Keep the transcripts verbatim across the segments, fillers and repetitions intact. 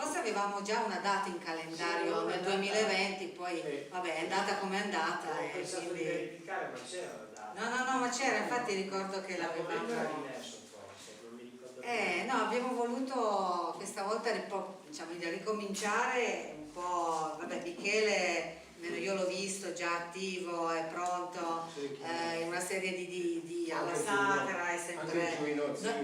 Forse avevamo già una data in calendario nel duemilaventi, poi, vabbè, è andata come è andata, e quindi... No, no, no, ma c'era, infatti ricordo che l'avevamo... Eh, no, abbiamo voluto questa volta ripo-, diciamo, di ricominciare un po', vabbè, Michele, almeno io l'ho visto già attivo, è pronto, eh, in una serie di, di, di alla Sagra, è sempre...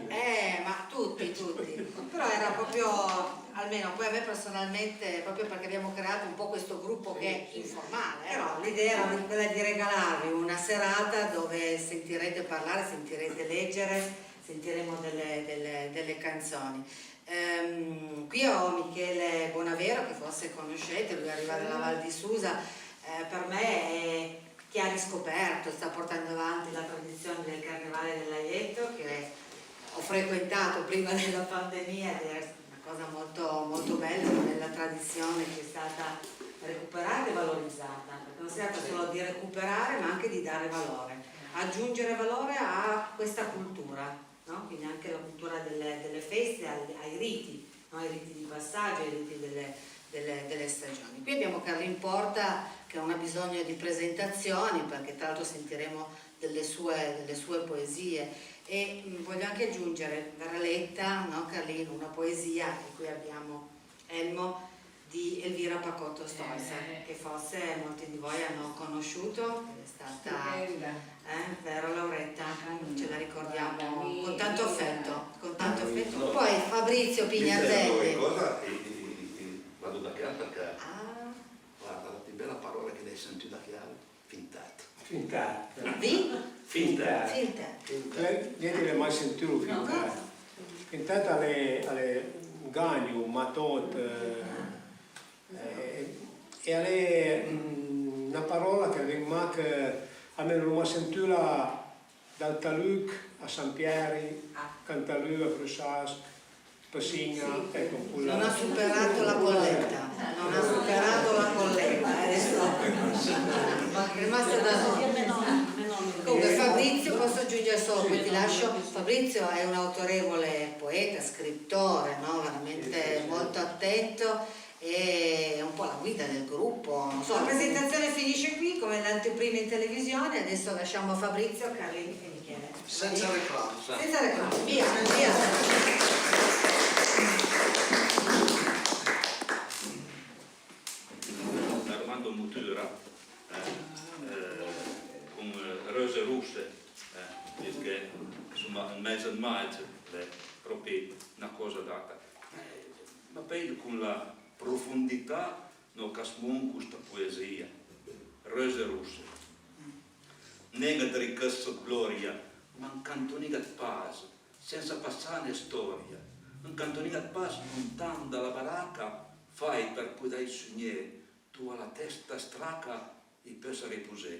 Eh, ma tutti, tutti. Però era proprio, almeno poi a me personalmente, proprio perché abbiamo creato un po' questo gruppo che è informale, eh. Però l'idea era quella di regalarvi una serata dove sentirete parlare, sentirete leggere, sentiremo delle, delle, delle canzoni. Ehm, qui ho Michele Bonavero, che forse conoscete, lui arriva dalla Val di Susa. Eh, per me è chi ha riscoperto, sta portando avanti la tradizione del Carnevale del Laietto, che ho frequentato prima della pandemia, ed è una cosa molto, molto bella, una bella tradizione che è stata recuperata e valorizzata, perché non si tratta solo di recuperare, ma anche di dare valore, aggiungere valore a questa cultura, no? Quindi anche la cultura delle, delle feste, ai, ai riti, no? Ai riti di passaggio, ai riti delle, delle, delle stagioni. Qui abbiamo Carlin Porta che non ha bisogno di presentazioni, perché tra l'altro sentiremo delle sue, delle sue poesie. E, mm, voglio anche aggiungere, verrà letta, no, Carlin, una poesia, e qui abbiamo Elmo, di Elvira Pacotto Stoiser, che forse molti di voi hanno conosciuto, che è stata, eh, vero, Lauretta? Ce la ricordiamo con tanto affetto, con tanto affetto. Poi Fabrizio Pignatelli. Cosa? Vado da chiel perché, guarda, la più bella parola che l'hai sentita chiel. Fintèt. Fintèt. Vi? Fintèt. Fintèt. Fintèt. Gnente l'hai mai sentìlo, fintèt. Fintèt a l'é, a l'é gagno, matòt, eh, eh, e a l'é, mm, na paròla che a ven mach, a me l'oma sentùla dal Taluc a San Pieri, Cantalù a Frussas, Passin-a, ecco, quella. Non ha superato la colletta, non ha superato la colletta, adesso è rimasta da noi. Comunque Fabrizio, posso aggiungere solo, poi ti lascio, Fabrizio è un autorevole poeta, scrittore, no? Veramente molto attento, e è un po' la guida del gruppo, non so. La presentazione finisce qui, come le anteprime in televisione, adesso lasciamo a Fabrizio, Carlini e Michele. Senza reclami. Senza reclami, via, via. Armando Mutura, eh, eh, con, eh, Reuse Rosse, eh, perché, insomma, ël mês ëd Maj l'é pròpi na còsa adata. Eh, ma peui con la profondità, no, ch'a smònco sta poesìa. Reuse rosse. Nen ëd richëssa o ëd glòria, ma un cantonin ëd pas, sensa passà né stòria. Un cantonin ëd pas lontan da la baraca, fàit për podèj sugné, andoa la testa straca i peussa riposé.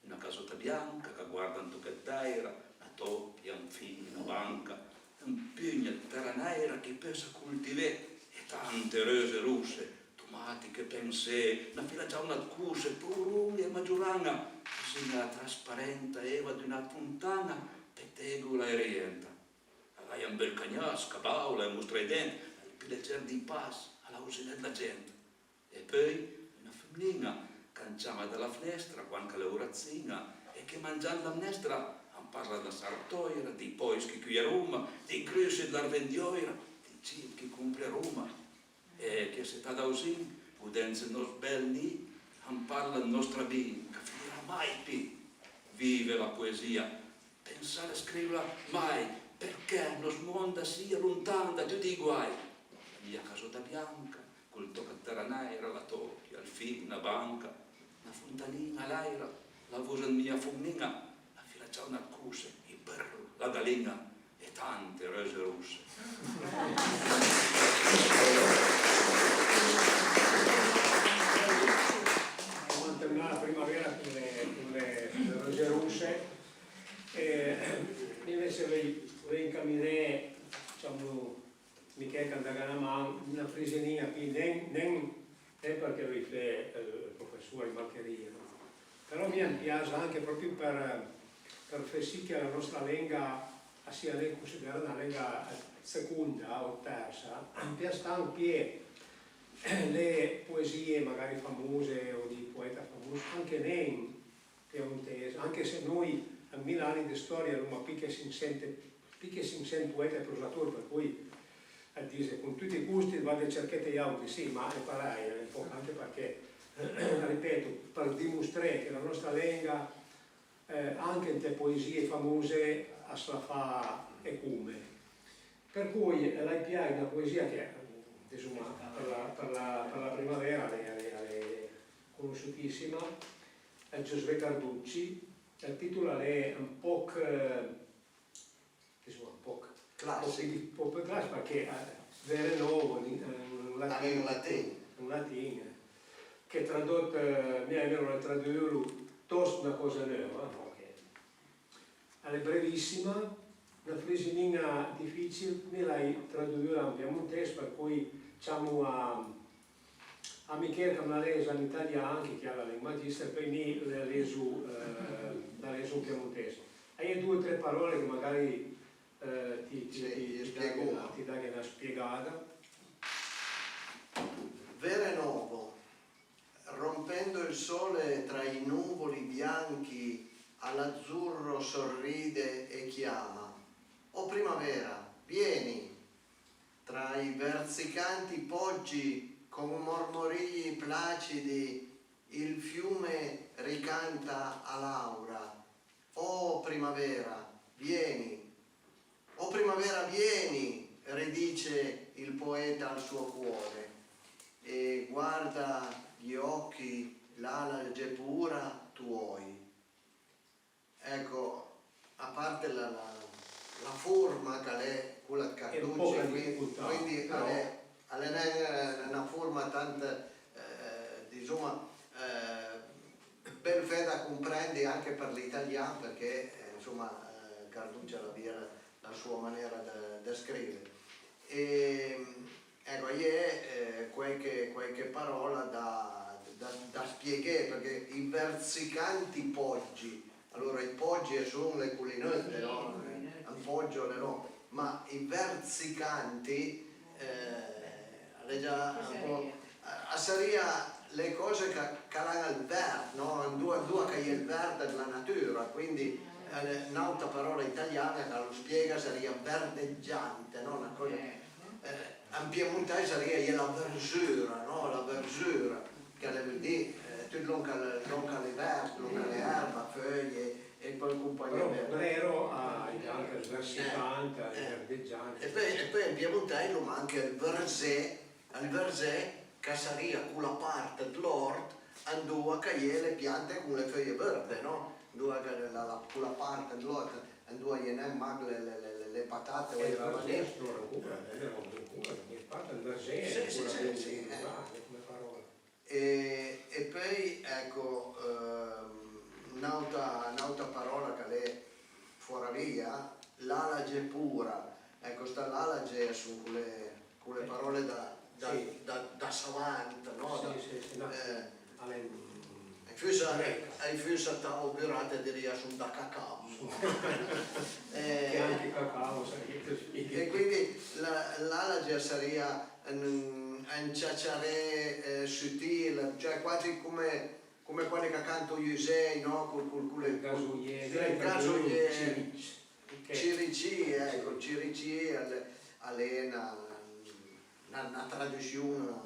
Na casòta bianca ch'a guarda un toch ëd tèira, na tòpia, un fil, na banca, un pugn ëd tèra nèira ch'i peussa coltivé, e tante reuse rosse, tomàtiche, pensé, na fila giàuna ëd cosse, porogne e magioran-a, così na trasparenta eva d'una fontan-a, petègola e rienta. A l'ha un bel cagnàs ch'a baula e a mostra ij dent, a l'é pì leger dij pas, a l'ha osé nen la gent. E peui na fumnin-a ch'a ciama da la fnestra quand ch'a l'é orazin-a e che mangiand la mnèstra am parla dla sartòira, dij pòis ch'i cui a Roma, dij crussi, dl'arvent d'òira, dij cit ch'i compri a Roma. E che setà dà osin, godendse ël nòst bel nì, am parla ëd nòstra vin ch'a finirà mai pì. Vive la poesìa! Pensà ëd scrivla mai, përchè ël nòst mond a sia lontan da tuti ij guai. La mia casòta bianca, col tòch ëd tèra nèira, la tòpia, ël fil, na banca, na fontanin-a a l'àira, la vosa ëd mia fomnin-a, la fila giàuna ëd cosse, ij bërlo, la galin-a e tante reuse rosse. L'oma antemnà la primavera con le, con le, le reuse rosse. E mi anvece i vorrei, vorrei ancamigné, diciamo, Michele ch'a më daga na man, na frisenin-a pì, nen, nen, nen përchè i veuj fé, eh, ël professor, i mancherìa, no? Però a mi am pias anche pròpi për, për fé sì che la nòstra lenga a sia nen considerà na lenga, eh, seconda o tersa, am pias tant pì le poesìe magari famose o di poeta famus, anche nen piemontèis, anche se noi an mila ani dë stòria l'oma pì che sinchsent, pì che sinchsent poeta e prosator, për cui a dise, con tuti i costi, vade cerchete j'àutri, sì, ma a l'é parèj, a l'é un pòch anche përchè, ripeto, për dimostré che la nòstra lenga, eh, anche ant le poesìe famose, as la fa ecome. Për cui l'hai pijà na poesìa che, disoma, për la, për la, për la primavera a l'é, a l'é, a l'é conossutissima, ël Giosué Carducci, ël tìtol a l'é un pòch, eh, disoma, un pòch, classic. Un pòch, un pòch classic përchè, eh, vere novo, in, in latin, in latin, eh, che tradòt, eh, mi almeno l'hai tradùlo, tòst na còsa neuva, no? Che a l'é brevissima, na fresin-a dificil, mi l'hai tradùla an piemontèis, për cui ciamo a, a Michel ch'a më la lesa an italian, che chiel a l'é un magister, peui mi la leso, eh, la leso an piemontèis. A-i é doe o tre paròle che magari, eh, ti, ti, sì, ti, ti daghe na, ti daghe na spiegada. Vere novo. Rompendo il sole tra i nuvoli bianchi, all'azzurro sorride e chiama: "O primavera, vieni!" Tra i verzicanti poggi, con mormorii placidi, il fiume ricanta a Laura. "Oh primavera, vieni!" "O primavera, vieni!", ridice il poeta al suo cuore, e guarda gli occhi, l'alge pura, tuoi. Ecco, a parte la, la, la forma ch'a l'é cola dë Carducci, quindi, quindi a l'é, a l'é nen, eh, na forma tant, eh, disoma, eh, bel fé da comprendi anche për l'italian, përchè, eh, insoma, eh, Carducci a l'avìa la, la sua manera dë, dë scrive. E, ecco, a-i é, eh, quaiche, quaiche paròla da, da, da spieghé, përchè i verzicanti poggi, alora i poggi a son le colinëtte, no? Sì, le colinëtte. Un poggio a l'é lòn, ma i verzicanti, eh, a l'é già un pò, a sarìa le còse ch'a, ch'a l'han ël vert, no? Andoa, andoa ch'a-i é ël vert dla natüra, quindi, eh, n'àuta paròla italian-a ch'a lo spiega a sarìa verdeggiante, no? Na còsa, eh, an piemontèis a sarìa la verzura, no? La verzura, ch'a l'é, völ dì, eh, tut lòn ch'a l'é, lòn ch'a l'é vert, lòn ch'a l'é erba, feuie e peui compagnia. Però bele. Brero a-i é anche ël versicant, a-i é ël verdeggiant. E peui, e peui an piemontèis l'oma anche ël verzé, ël verzé, ch'a sarìa cola part dl'òrt andoa ch'a-i é le piante con le feuie vërde, no? Andoa ch'a-, la, la, cola part dl'òrt andoa a-i é nen mach le, le, le, le patate o i ravanì. Sì, sì, sì, sì, eh. Come paròla. E, e peui, ecco, ehm, n'àuta, n'àuta paròla ch'a l'é fòra via, l'alge pura. Ecco, sta l'alge a son cole, cole paròle da, da, sì, da, da savant, no? Sì, da, sì, sì, no. Eh, a l'é, a-i fussa, a-i fussa tavo burate, dirìa, son da cacavo. Eh, che anche cacavo sarìa pì. E quindi la, l'alge a sarìa un, un ciaciaré, eh, sutil, cioè quasi come, come quandi ch'a canta i usej, no? Col, col, col, ël gasoier, ël gasoier. Ciricì, ecco, ciricì a l'é, a l'é na, na, na tradussion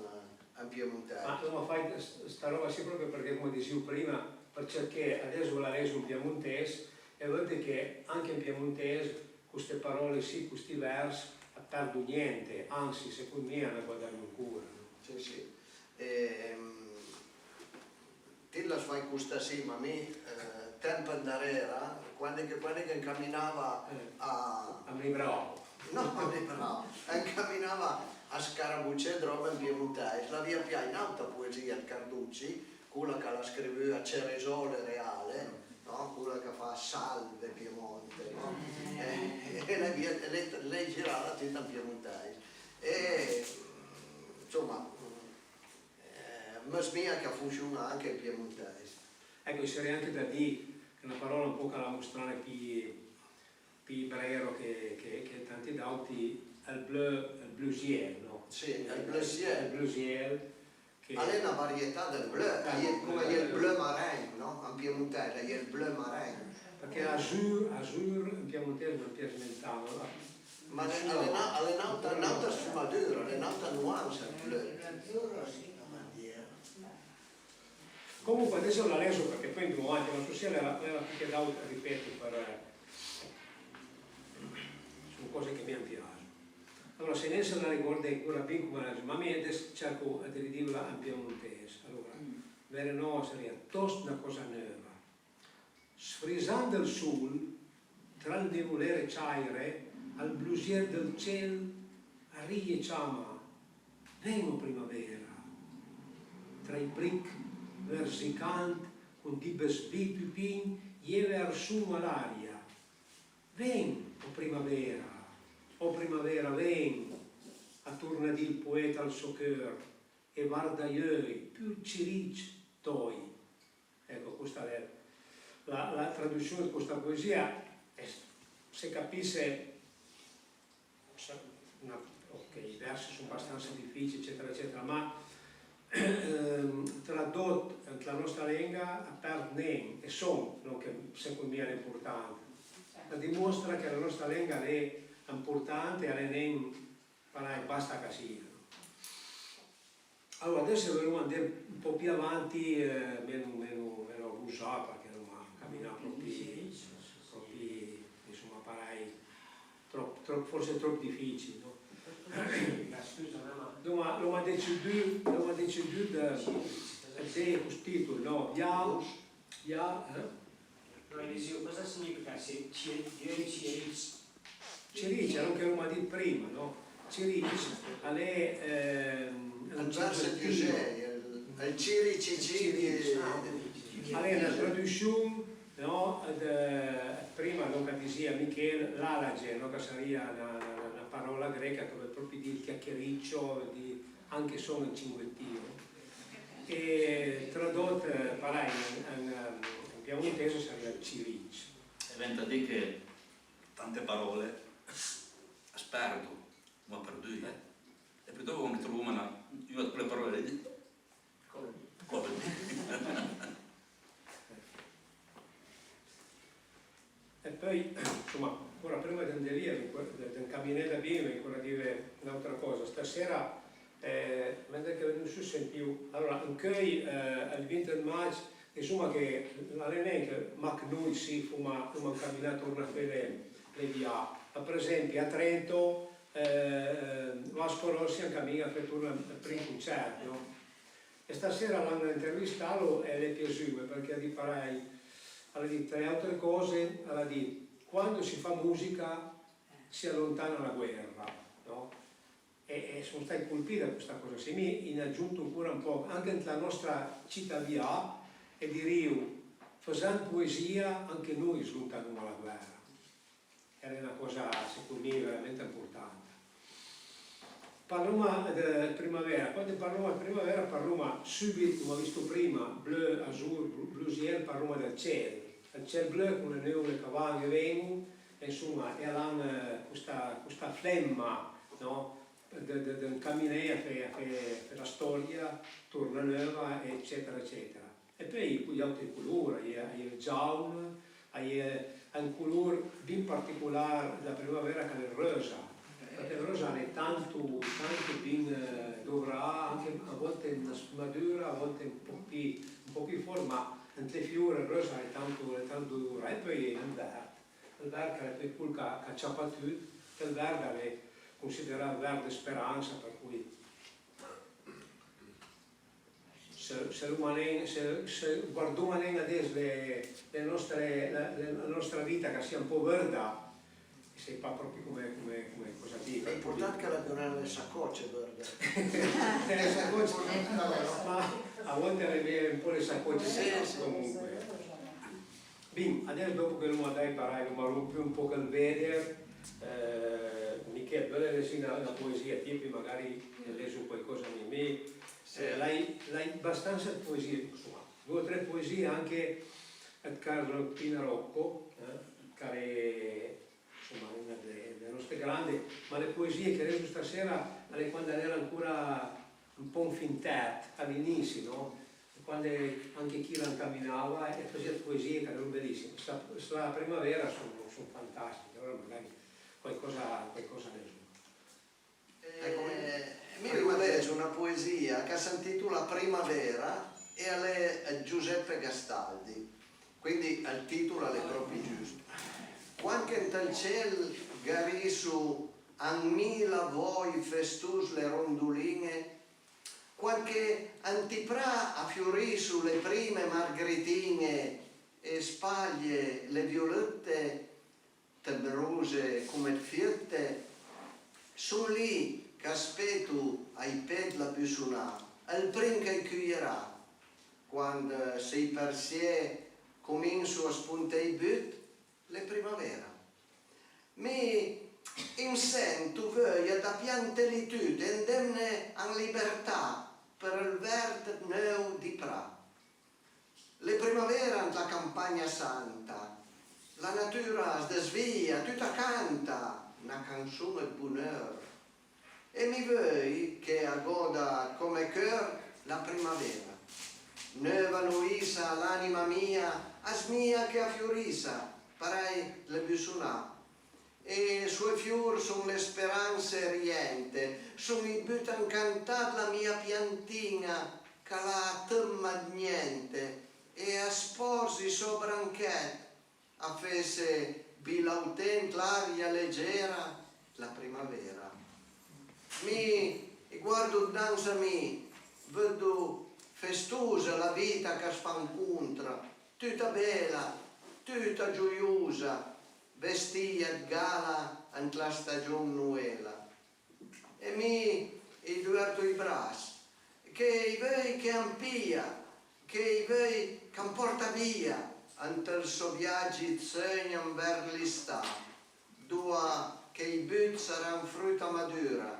an piemontèis. Ma l'oma fàit st-, sta ròba sì pròpi përchè, come disìo prima, për cerché, adess a l'é an piemontèis, e a vëdde che anche an piemontèis, co ste paròle sì, co sti vers, a perdo gnente, ansi, second mi a na guadagno ancora, no? Sì, sì. Ehm, ti l'has fàit costa sì, ma mi, eh, temp andarera, quandi che, quandi che ancaminava a... A më libravo. No, a më libravo. Ancaminava a scarabocé dë ròba an piemontèis, l'avìa pijà n'àuta poesìa dë Carducci, cola ch'a l'ha scrivùa Ceresole Reale, no? Cola ch'a fa Salve Piemonte, no? E, e l'hai via, e l'hai, l'hai girada tuta an piemontèis. E, insoma, eh, më smija ch'a fonsion-a anche an piemontèis. Ecco, a sarìa anche da dì che na paròla un pò ch'a l'ha mostrane pì pì brero che, che, che tanti d'àuti, ël bleu, ël bleu ciel, no? Sì, ël bleu ciel. Ël bleu ciel, che... A l'é na varietà dël bleu, a-i é, com a-i é ël bleu marin, no? An piemontèis a-i é ël bleu marin. Përchè azur, azur an piemontèis a-i é ël bleu marin. Ma a l'é, a l'é na-, a l'é n'àutra, n'àutra sfumadura, a l'é n'àutra nuansa ël bleu. L'azzurro sì, la bandiera. Comunque, adesso la lezo përchè pòi andemo avanti, ma sto sì a l'era, a l'era pì che d'àutr, ripeto, për, eh, son còse che a mi a m'pias. Alora, se nen se la ricòrda ancora bin com a l'era, ma mi adess cerco dë ridila an piemontèis. Alora, Verenova a sarìa tòst na còsa neuva. Sfrisand ël sol, tra ël nivolere ciàire, al blusier dël cel a rij e ciama: Ven, o primavera! Tra ij prich verzicand, con di besvij pupin, jeve arson a l'aria. Ven, o primavera! O primavera, ven! A torna dì ël poeta al sò cheur, e varda j'euj pur ciric tòi. Ecco, questa è la, la traduzione di questa poesia, e se capisse, sa-, na-, ok, i versi a son bastansa dificil, eccetera, eccetera, ma, ehm, tradòt ant la nòsta lenga a perd nen ël son, lòn che second mi a l'é important. A dimostra che la nòsta lenga a l'é important e a l'é nen parèj, basta che a sia. Alora, adess i veumo andé un pò pì avanti, eh, meno, meno, meno a vosà, përchè l'oma ancaminà pròpi, pròpi, insoma, parèj, tròp, tròp, fòrse tròp dificil, no? Ma scusa, ma... L'oma, l'oma decidù, l'oma decidù dë, dë, dë, col tìtol, no? Viaus, Via, eh? No, i disìo, cosa significa ci-, ci-, dij ciric? Ciric, a l'é lòn che l'oma dit prima, no? Ciric a l'é, ehm, ël vers dij usèj, ël, ël ciri, cicì, ciric. Ah, ok, sì. A l'é na tradussion, no, dë, prima, lòn ch'a disìa Michel, l'alage, no, ch'a sarìa na, na, na, na paròla greca che a völ pròpi dì ël chiachericcio, dì anche son un cinguettio. E tradòt, eh, parèj, an, an, an piemontèis a sarìa ël ciric. E venta dì che tante paròle as perdo, ma perdùje, e peui dòpo quande trovoma na, una dë quele paròle lì, come dì? E peui, insoma, ancora prima d'andé via, dë, d'ëncaminé da bin, veuj ancora dive n'àutra còsa. Stasera, eh, mentre che vegno sù, sentìo, alora, ancheuj, eh, ël vint dë mag, insoma, che a l'é nen che mach noi sì, foma, foma ancaminà torna a fé le, le vià. Ma për esempi a Trento, eh, Vasco Rossi a ancamin-a a fé torna ël prim concert, no? E stasera a l'han intervistalo e a l'é piasume, përchè a l'ha dì parèj, a l'ha dì, tra j'àutre còse, a l'ha dì: "Quando si fa musica si allontana la guerra", no? E, e son stàit colpì da questa còsa sì. Mi i n'agiunto ancora un pòch, anche ant la nòstra cità vià, e dirìo, fasend poesìa anche noi slontanoma la guerra. A l'é na còsa, second mi, veramente importante. Parloma dë primavera. Quande parloma dë primavera, parloma sùbit, l'oma visto prima, bleu, azur, blu-, blusiel, parloma dël cel. Ël cel bleu con le neuvle ch'a van e ven-o, e insoma, e a l'han, eh, costa, costa flemma, no? Dë, dë, d'ëncaminé a fé, a fé, a fé la stòria torna neuva, eccetera, eccetera. E peui a-i é pò j'àutri color, a-i é, a-i é ël giaun, a-i é un color bin particolar dla primavera ch'a l'é ël reusa, përchè ël reusa a l'é tanto, tanto bin, eh, dovrà, anche a vòlte na sfumadura, a vòlte un pòch pì, un pòch pì fòrt, ma ant le fior ël reusa a l'é tanto, a l'é tanto dovrà. E peui a-i é ël vert, ël vert ch'a l'é peui col ch'a, ch'a ciapa tut, che ël vert a l'é considerà ël vert dë speransa, për cui Se, se l'oma nen, se, se guardoma nen adess le, le nòstre, la, la, la nòstra vita ch'a sia un pò vërda, sai pa pròpi come, come, come còsa dì. L'é important ch'a l'abia le sacòce vërde. Le sacòce, ma a vòlte a l'é mej un pò le sacòce, sì, sì, comunque. Bin, adess dòpo che l'oma dàit parèj, l'oma rompù un pòch ël veder, eh, Michel, veules lesì na, na poesìa, ti, peui magari leso quaicòsa mi, mi, eh, l'hai, l'hai bastansa dë poesìe, insoma, doe o tre poesìe anche dë Carlotina Rocco, eh, ch'a l'é, insoma, una dle, dle nòste grande, ma le poesìe che leso stasera Al e quand al era ancora un pò un fintèt, a l'inisi, no? Quand anche chi l'ancaminava e a fasìa dë poesìe ch'a l'ero belìssime. S'la, s'la primavera a son, a son fantastiche, alora magari quaicòsa, quaicòsa ne so. Ecco, mi, eh, mi prima veusso una poesia ch'a s'intitola Primavera e a l'é dë Giuseppe Gastaldi, quindi ël titolo a l'é pròpi giust. Quand che ant ël cel garisso an mila vòi festos le rondolin-e, quand che ant ij pra a fiorisso le prime margritin-e e spaglie le violëtte, tenbrose come dë fiëtte, son lì ch'a speto ai pé dla bussonà, ël prim ch'a-j cueirà, quand s'i persié cominso a sponté ij but, l'é primavera. Mi im sento veuja da pianteli tuti e andemne an libertà për ël vert neu dij pra. L'é primavera ant la campagna santa, la natura as dësvija, tut a canta na canson dë boneur. E mi veuj che a gòda dë cò mè cheur la primavera. Neuva noissa a l'anima mia, a smija che a fiorissa, parèj le bussonà. E sò ij fior son le speranse riente, son ij but ancantà dla mia piantin-a ch'a l'ha tëmma dë niente e a spòrz ij sò branchèt a fesse bilautà ant l'aria legera dla primavera. Mi i guardo dnans a mi, vëddo festosa la vita ch'as fa ancontra, tuta bela, tuta gioiosa, vestìa dë gala ant la stagjon noela. E mi i duverto ij brass, che i veuj che am pija, che i veuj ch'am pòrta via ant ël sò viagi dë seugn anvers l'istà, doa che ij but saran fruta madura,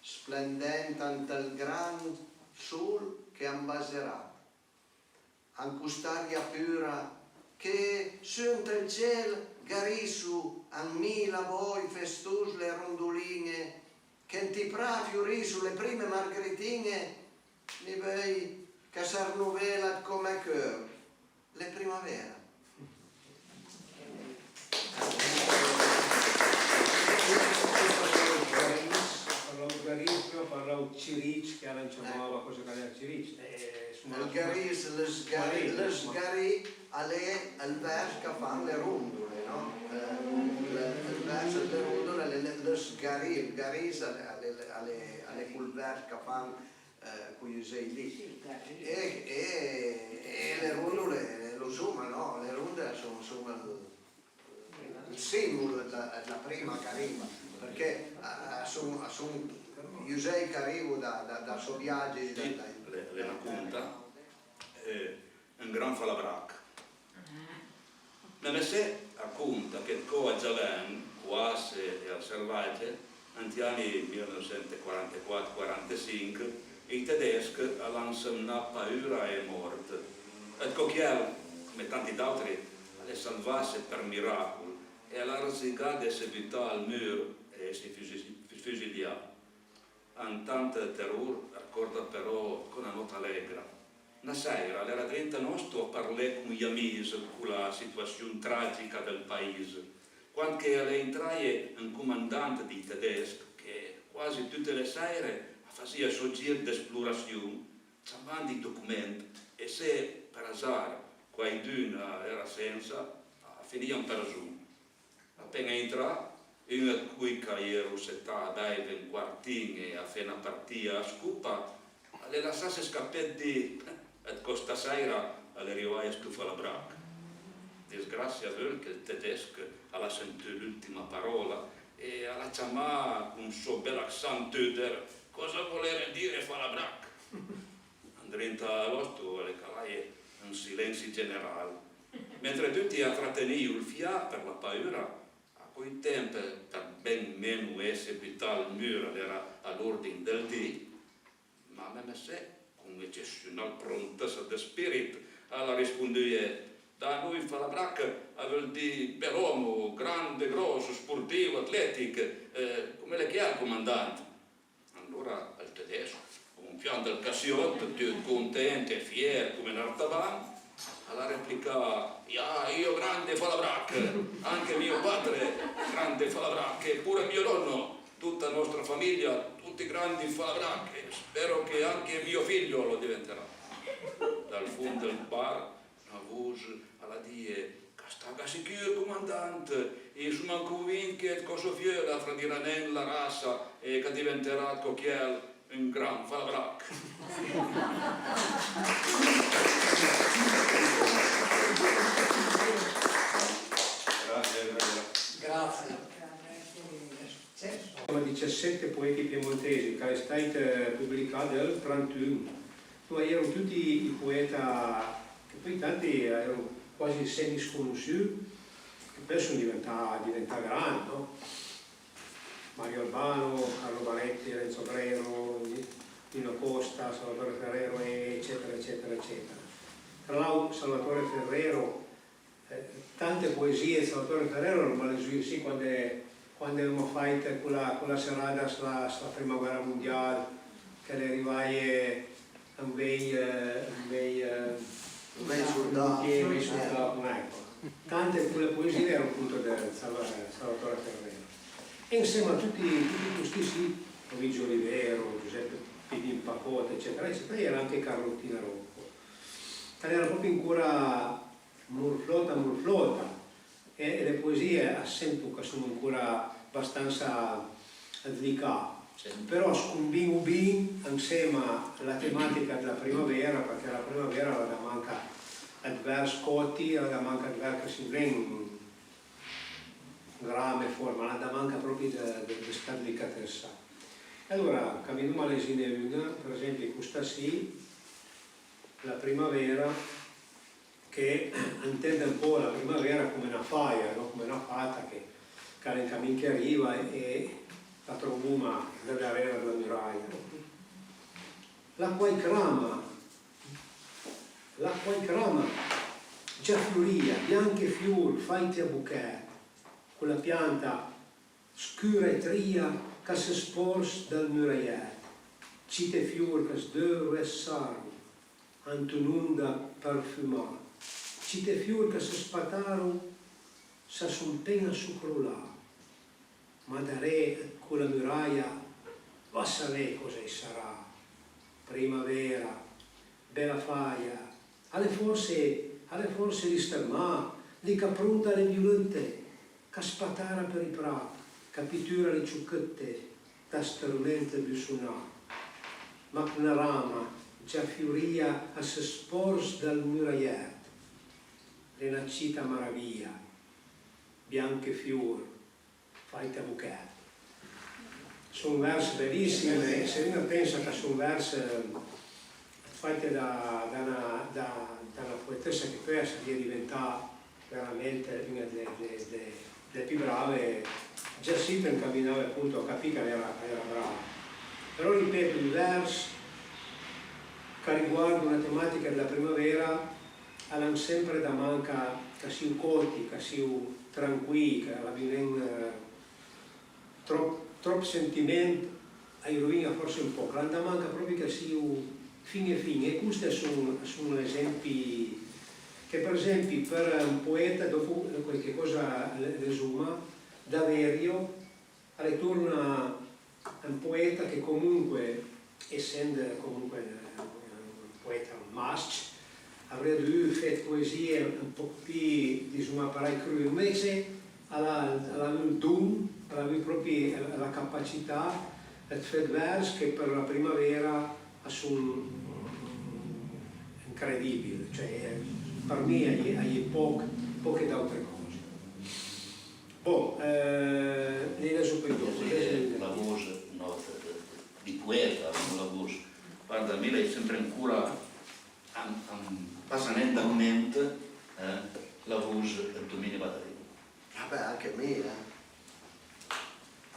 splendent ant ël grand sol che am baserà. An cost'aria pura che su ant ël cel garisso an mila vòj festos le rondolin-e, che ant ij pra a fiorisso le prime margritin-e, mi veuj ch'a s'arnovela dë cò mè cheur le primavera. Parlàu dë gariss, parlàu dë gariss, prima parlàu dë ciric, che a l'an ciamava còsa ch'a l'era ciric. Eh, insoma, ël gariss, lë sgarì, lë sgarì a l'é ël vers ch'a fan le rondole, no? Eh, ël, ël vers dle rondole a l'é lë, lë sgarì, ël gariss a l'é, a l'é, a l'é, a l'é col vers ch'a fan eh, coj usej lì. Sì, dai. E, e, e le rondole, lo soma, no? Le rondole a son, a son ël, ël simbolo dla, dla prima ch'a riva, përchè a, a son, a son j'usej ch'a rivo da, da, da sò viagi, da, da... L'é, l'é na conta, eh, un gran falabrach. Mè messé a conta che dë cò a Giavèn, Coasse e al Servagge, ant j'ani mila neuvsent e quarantequat quarantesinch, ij tedesch a l'han semnà paura e mòrt. E dë cò chiel, come tanti d'àutri, a l'é salvasse për miràcol e a l'ha rëzigà d'esse butà al mur e esse fusi-, fusilià. Ant tant dë terror, arcòrda però co na nòt alegra. Na sèira a l'era drinta nòsto a parlé con j'amis cola situassion tragica dël pais, quand che a l'é intraje un comandant dij tedesch che, quasi tute le sèire, a fasìa ël sò gir d'esplorassion, ciamand ij document, e se, për azar, quaidun a l'era sensa, a finìa an përzon. Apen-a intrà, un dë coj ch'a j'ero setà a beive un quartin e a fé na partìa a scopa, a l'é lassasse scapé dë dì: dë cò sta sèira a l'é rivaje sto falabrach. Disgrassia veuj che ël tedesch a l'ha sentù l'ùltima paròla e a l'ha ciamà con sò bel accent tudor: «Cosa volere dire falabrach?» Andrinta a l'òsto a l'é calaje un silensi general. Mentre tuti a tratenìo ël fià për la paura, a coj temp, për ben meno esse butà al mur a l'era a l'ordin dël di, ma mè messé, con ecesssional prontëssa dë spirit, a l'ha rispondùje: «Da noi falabrach a veul dì bel òmo, grand, gròss, sportìo, atletich, eh, come l'é chiel, comandant.» Alora Piant ël cassiòt, tut content e fier come n'artaban, al a replicà: «Ja, io grande Falabrach, anche mio padre grande Falabrach, e pure mio nonno, tutta nostra famiglia, tutti grandi Falabrach, e spero che anche mio figlio lo diventerà.» Dal fond dël bar na vos al a dije: «Ch'a staga sicur, comandant, i soma convint che ëd còsso fieu a tradirà nen la rassa e ch'a diventerà ëd co chiel un gran Falabrach.» Grazie, grazie. Grazie. Dixasèt poeti piemontesi, ch'al e stàit, eh, publicà dël trantun. Andoa a-i ero tuti i poeta, che pöi tanti a ero quasi semisconossù, che pöi a son diventà, diventà grand, no? Mario Albano, Carlo Baretti, Renzo Brero, Nino Costa, Salvatore Ferrero, e eccetera, eccetera, eccetera. Tra l'àutr, Salvatore Ferrero, eh, tante poesie ëd Salvatore Ferrero l'oma lezùe, sì, quande, quande l'oma fàit cola, cola serada s'la, s'la prima guera mondial, che a l'é rivaje un vej, eh, un vej, eh, un vej soldà, un vej soldà, ecco. Tante cola poesie a l'ero appunto ëd Salva-, Salvatore Ferrero. E ansema a tuti, tuti costi sì, Luigi Olivero, Giuseppe Pinin Pacote, eccetera, eccetera, a-i era anche Carlottina Rocco. A l'era pròpi ancora morflòta, morflòta, e, e le poesie a s'sento ch'a son ancora bastansa dlicà, però a scombin-o bin ansema a la tematica dla primavera, përchè la primavera a la damanca ëd vers còti, a la damanca ëd vers ch'a sembren grame, forma, a la damanca pròpi dë, dë, dë sta dlicatëssa. E alora, caminoma a lesine un-a, për esempi, costa sì, la primavera, che a intend un pò la primavera come na faja, no? Come na fata che, ch'a l'é an camin ch'a riva e, e la trovoma da darera dla muraja. La quai crama, la quai crama, già fiorìa, bianche fior, fàite a bochèt, cola pianta scura e tria ch'a së spòrz dal murajèt, cite fior ch'a sdeuvo e saro, ant un'onda parfumà, cite fior ch'a së spataro, s'a son pen-a socrolà. Ma daré ëd cola muraja, va savé còsa a-i sarà. Primavera, bela faja, a l'é fòrse, a l'é fòrse lì stërmà, lì ch'a pronta le violëtte, ch'a spatara për ij pra, ch'a pitura le ciochëtte da stërment bussonà. Mach na rama già fiorìa a së spòrz dal murajèt, l'é na cita maravìa, bianche fior, fàite a bochèt. A son vers belissim, e se un a pensa ch'a son vers, eh, fàite da, da na, da, da na poetëssa che peui a sarìa diventà veramente una dle, dle, dle, dle pì brave, già sì t'ancaminave appunto a capì ch'a l'era, ch'a l'era brava. Però ripeto, ij vers ch'a riguardo na tematica dla primavera, a l'han sempre da man ch'a, ch'a sio còti, ch'a sio tranquij, ch'a l'abio nen, eh, tròp, tròp sentiment, a-j rovin-a fòrse un pòch, a l'han da man ch'a pròpi ch'a sio fin-e fin-e. E coste a son, a son esempi che, për esempi, për un poeta, dòpo quaiche còsa le, lesoma, Daverio, a l'é torna un poeta che comunque, essend comunque un, un poeta, un mas-c, a l'avrìa dovù fé 'd poesie un pòch pì, disoma parèj, crue, anvece a l'ha, a l'ha avù ël don, a l'ha avù pròpi la capacità ëd fé 'd vers che për la primavera a son incredibil, cioè, për mi a j'é, a j'é pòch, pòche d'àutre còse. Bon, eh, ne lèso pì dòp. Sì, eh, la vos, no, di poeta, no, la vos. Varda, mi l'hai sempre ancora, am, am passa nen da ment, eh, la vos ëd Domini Badalin. Ah beh, anche mi, eh.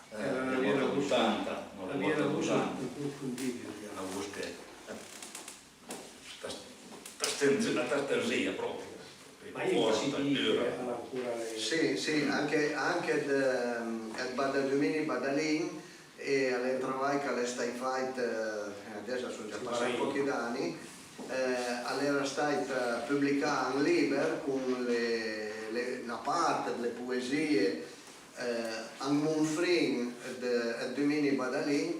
Eh, eh, la vos, ottanta, no, la vos ottanta. Inconfondibile. La vos che, eh, T'as, t'as tenz-, t'as tenzìa pròpi. Ma io fòrta, sì, dura. Sì, sì, anche, anche ëd, ëd Bada-, Domini Badalin, e a l'é un travaj ch'a l'é stàit fàit, eh, ades a son già passà un pochi d'ani, eh, al era stàit, eh, publicà un liber con le, le, na part dle poesìe, eh, an monfrin ëd, ëd Dumini Badalin,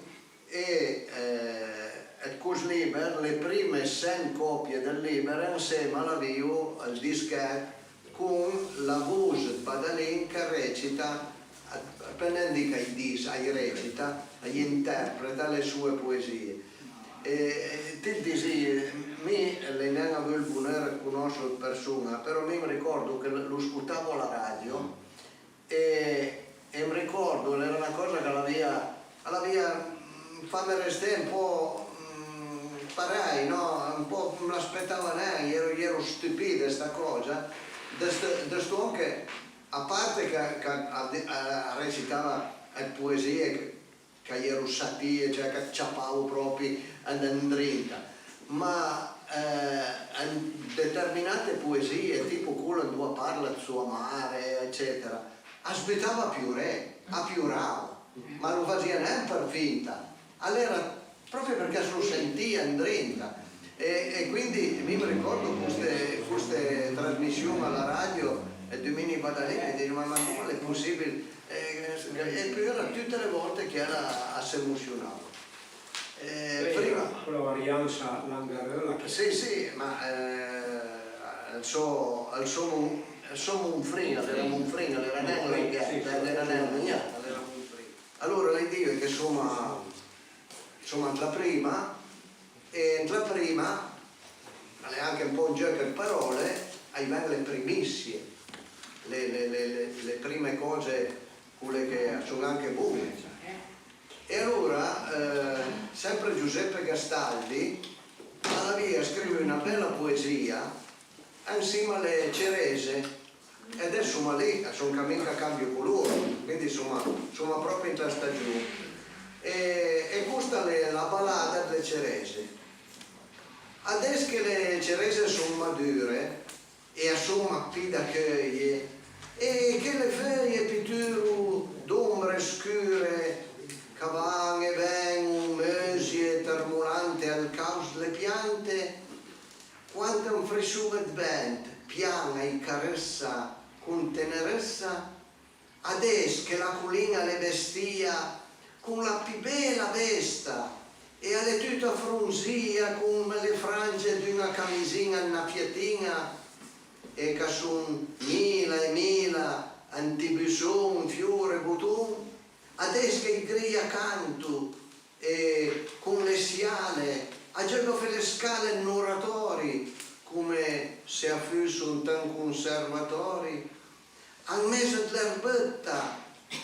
e, eh, ëd cost liber, le prime sent copie dël liber, ansema a l'avìo ël dischèt con la vos ëd Badalin ch'a recita, a, a pöl nen dì ch'a-j dis, a-j recita, a-j interpreta le soe poesìe. E, e ti it disìe, mi l'hai nen avù ël boneur ëd conòsselo ëd përson-a, però mi m'aricòrdo che lo scotavo a la radio, e, e m'aricòrdo, a l'era na còsa ch'a l'avìa, a l'avìa, mm, fame resté un pò, mm, parèj, nò? Un pò, m'l'aspetava nen, j'ero, j'ero stupì ëd sta còsa, dë st', dë st'òm che, a parte ch'a, ch'a, a, a recitava ëd poesìe ch'a j'ero satìe, cioè ch'at ciapavo pròpi an-, andrinta, ma, eh, an determinate poesìe, tipo cola andoa a parla ëd soa mare, eccetera, as butava a pioré, a pioravo, ma lo fasìa nen për finta, a l'era pròpi përchè as lo sentìa andrinta. E, e quindi mi m'aricòrdo coste, coste trasmission a la radio, ëd Dumini Badalin, e diso, ma, ma come l'é possibil? E, e pura tute le vòlte che a, a s'emosionava. Eh, prima, cola variansa langhereula che... Sì, sì, ma, eh, ël so, ël so mon-, ël so monfrin, a l'era monfrin, a l'era nen langher, sì, sì, a l'era nen magnà, a l'era monfrin. Alora, l'hai dìo che soma, soma ant la prima, e ant la prima, a l'é anche un pò un gieuch ëd paròle, a-i ven le primissie, le, le, le, le, le prime còse, cole che a son anche bon-e. E alora, eh, sempre Giuseppe Gastaldi a l'avìa scrivù na bela poesìa ansima a le cerese, e adess soma lì, a son ch'a minca cambio color, quindi soma, soma pròpi ant la stagion. E, e costa a l'é la balada dle cerese. Adess che le cerese a son madure, e a son mach pì da cheuje, e che le feuje pituro d'ombre scure ch'a van e ven-o, meusie, tërmolante al caos dle piante, quant un frisson ëd vent pian a-j carëssa con tenerëssa, adess che la colin-a a l'é vestìa con la pì bela vesta e a l'é tuta fronzìa come le frange d'una camisin-a annafiatin-a, e ch'a son mila e mila ant ij busson, fior e boton, adess che ij gri a canto e con le siale a gieugo a fé le scale an oratòri, come se a fusso ant un conservatòri, an mes ëd l'erbëtta,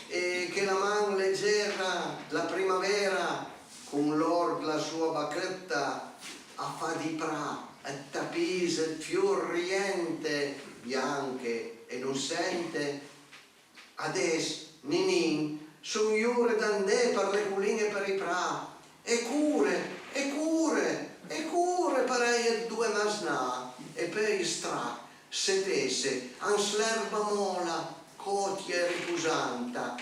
e che la man legera dla primavera, con l'òr dla soa bachëtta, a fa dij pra ëd tapis ëd fior riente, bianche e nossente. Adess, ninin, son j'ore d'andé për le colin-e e për ij pra, e core, e core, e core parèj ëd doe masnà, e peui strach, setesse, an sl'erba mòla, còtia e riposanta,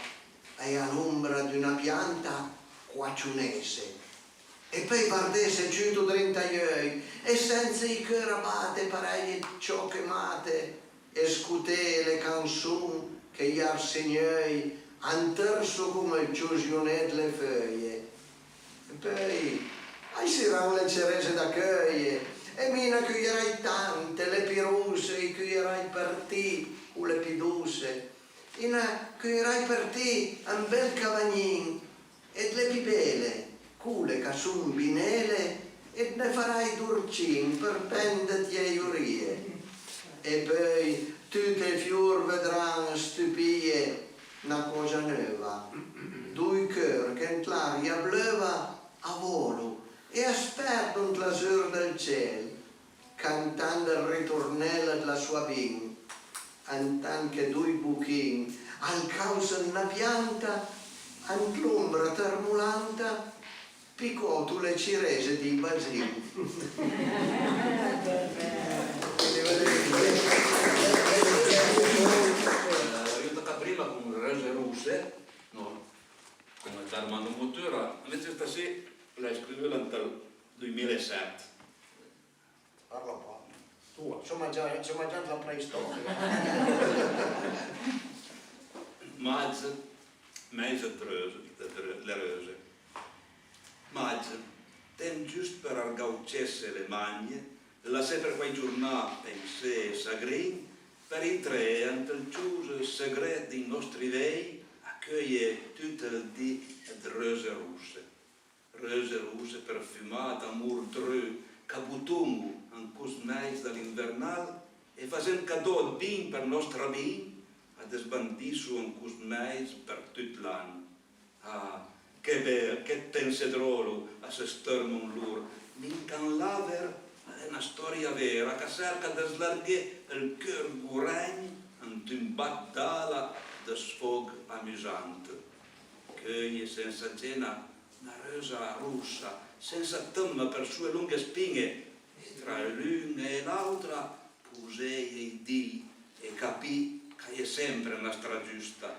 e a l'ombra d'una pianta, quacionesse. E peui vardesse ciuto drento a j'euj, e sensa ij cheur a bate parèj ëd ciòche mate, e scoté le canson che j'arsigneuj a antërso come ël ciosioné dle feuje. E peui, a-i siran le cerese da cheuje, e mi na cuejerai tante, le pì rosse ij cuejerai për ti, o le pì dosse, ij na cuejerai për ti un bel cavagnin, e dle pì bele, cole ch'a son binele, e it ne farai d'orcin për pendëtje a j'orije. E peui tute ij fior vedran stupìe na còsa neuva, doi cheur che ant l'aria bleuva a vòlo e as perdo ant l'azur dël cel, cantant ël ritornel dla soa bin, antant che doi bochin al causen na pianta ant l'ombra tërmolanta, picòto le cirese dij bazin. L'avìo tacà prima con Reuse Rosse, nò? Come Armando Mottura, invece stasì L'hai scrivüla ant ël doimila e set. Parla pa. Tua. Soma già, soma già ant la preistoria. Mag, mês dë röse, dë rö-, le röse. Mag, temp giust për argaucesse le magne, lassé për quai giornà pensé e sagrin, për intré ant ël cius segret dij nòstri vej, a cheuie tut ël di dë röse rosse. Röse rosse përfumà d'amor dreu ch'a boton-o an cost mês da l'invernal e fasent cadò dë bin për nòstra bin, a dësbandisson an cost mês për tut l'an. Ah, che bel, che dë pensé dròlo a së stërmo an lor. Minca an l'àver a l'é na stòria vera ch'a serca dë slarghé ël cheur gorègn ant un bat d'ala dë sfògh amusant. Cheuie sensa gena na rösa rossa, sensa tëmma për soe longhe spin-e, e tra l'un-a e l'àutra poséie ij di e capì ch'a-i é sempre na stra giusta.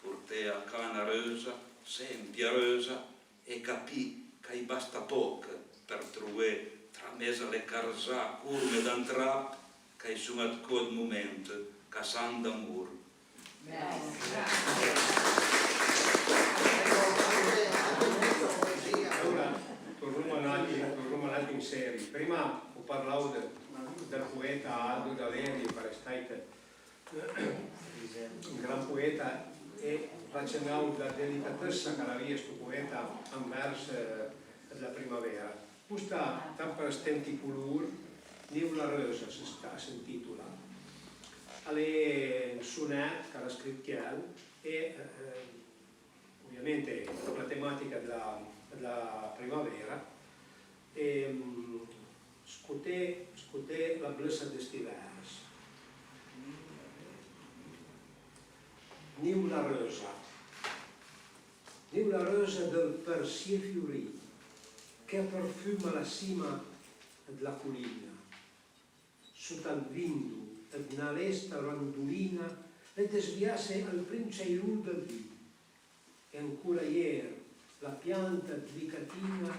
Porté a ca na rösa, sempia rösa, e capì ch'a-i basta pòch për trové trames a le carzà corme d'antrap ch'a-i son a cò dë moment cassand d'amor. Alora, tornoma un atim, tornoma un atim seri. Prima o parlavo de, dël poeta Aldo Daverio, ch'a l'é stàit un gran poeta, e racënavo dla delicatëssa ch'a l'avìa sto poeta anvers, eh, la primavera. Costa, tant për stenti color, Nivola rösa së sta-, a s'intitola. A l'é un sonèt ch'a l'ha scrit chiel e, eh, ovviamente la tematica dla, dla primavera. E, mm, scoté, scoté la blëssa dë sti vers. Nivola rösa. Nivola rösa dël përsié fiorì, ch'a përfuma la sima dla colin-a. Sot al vindo ëd na lesta randolin-a, e dësviasse al prim ciairol dël di. E ancora ier la pianta dlicatin-a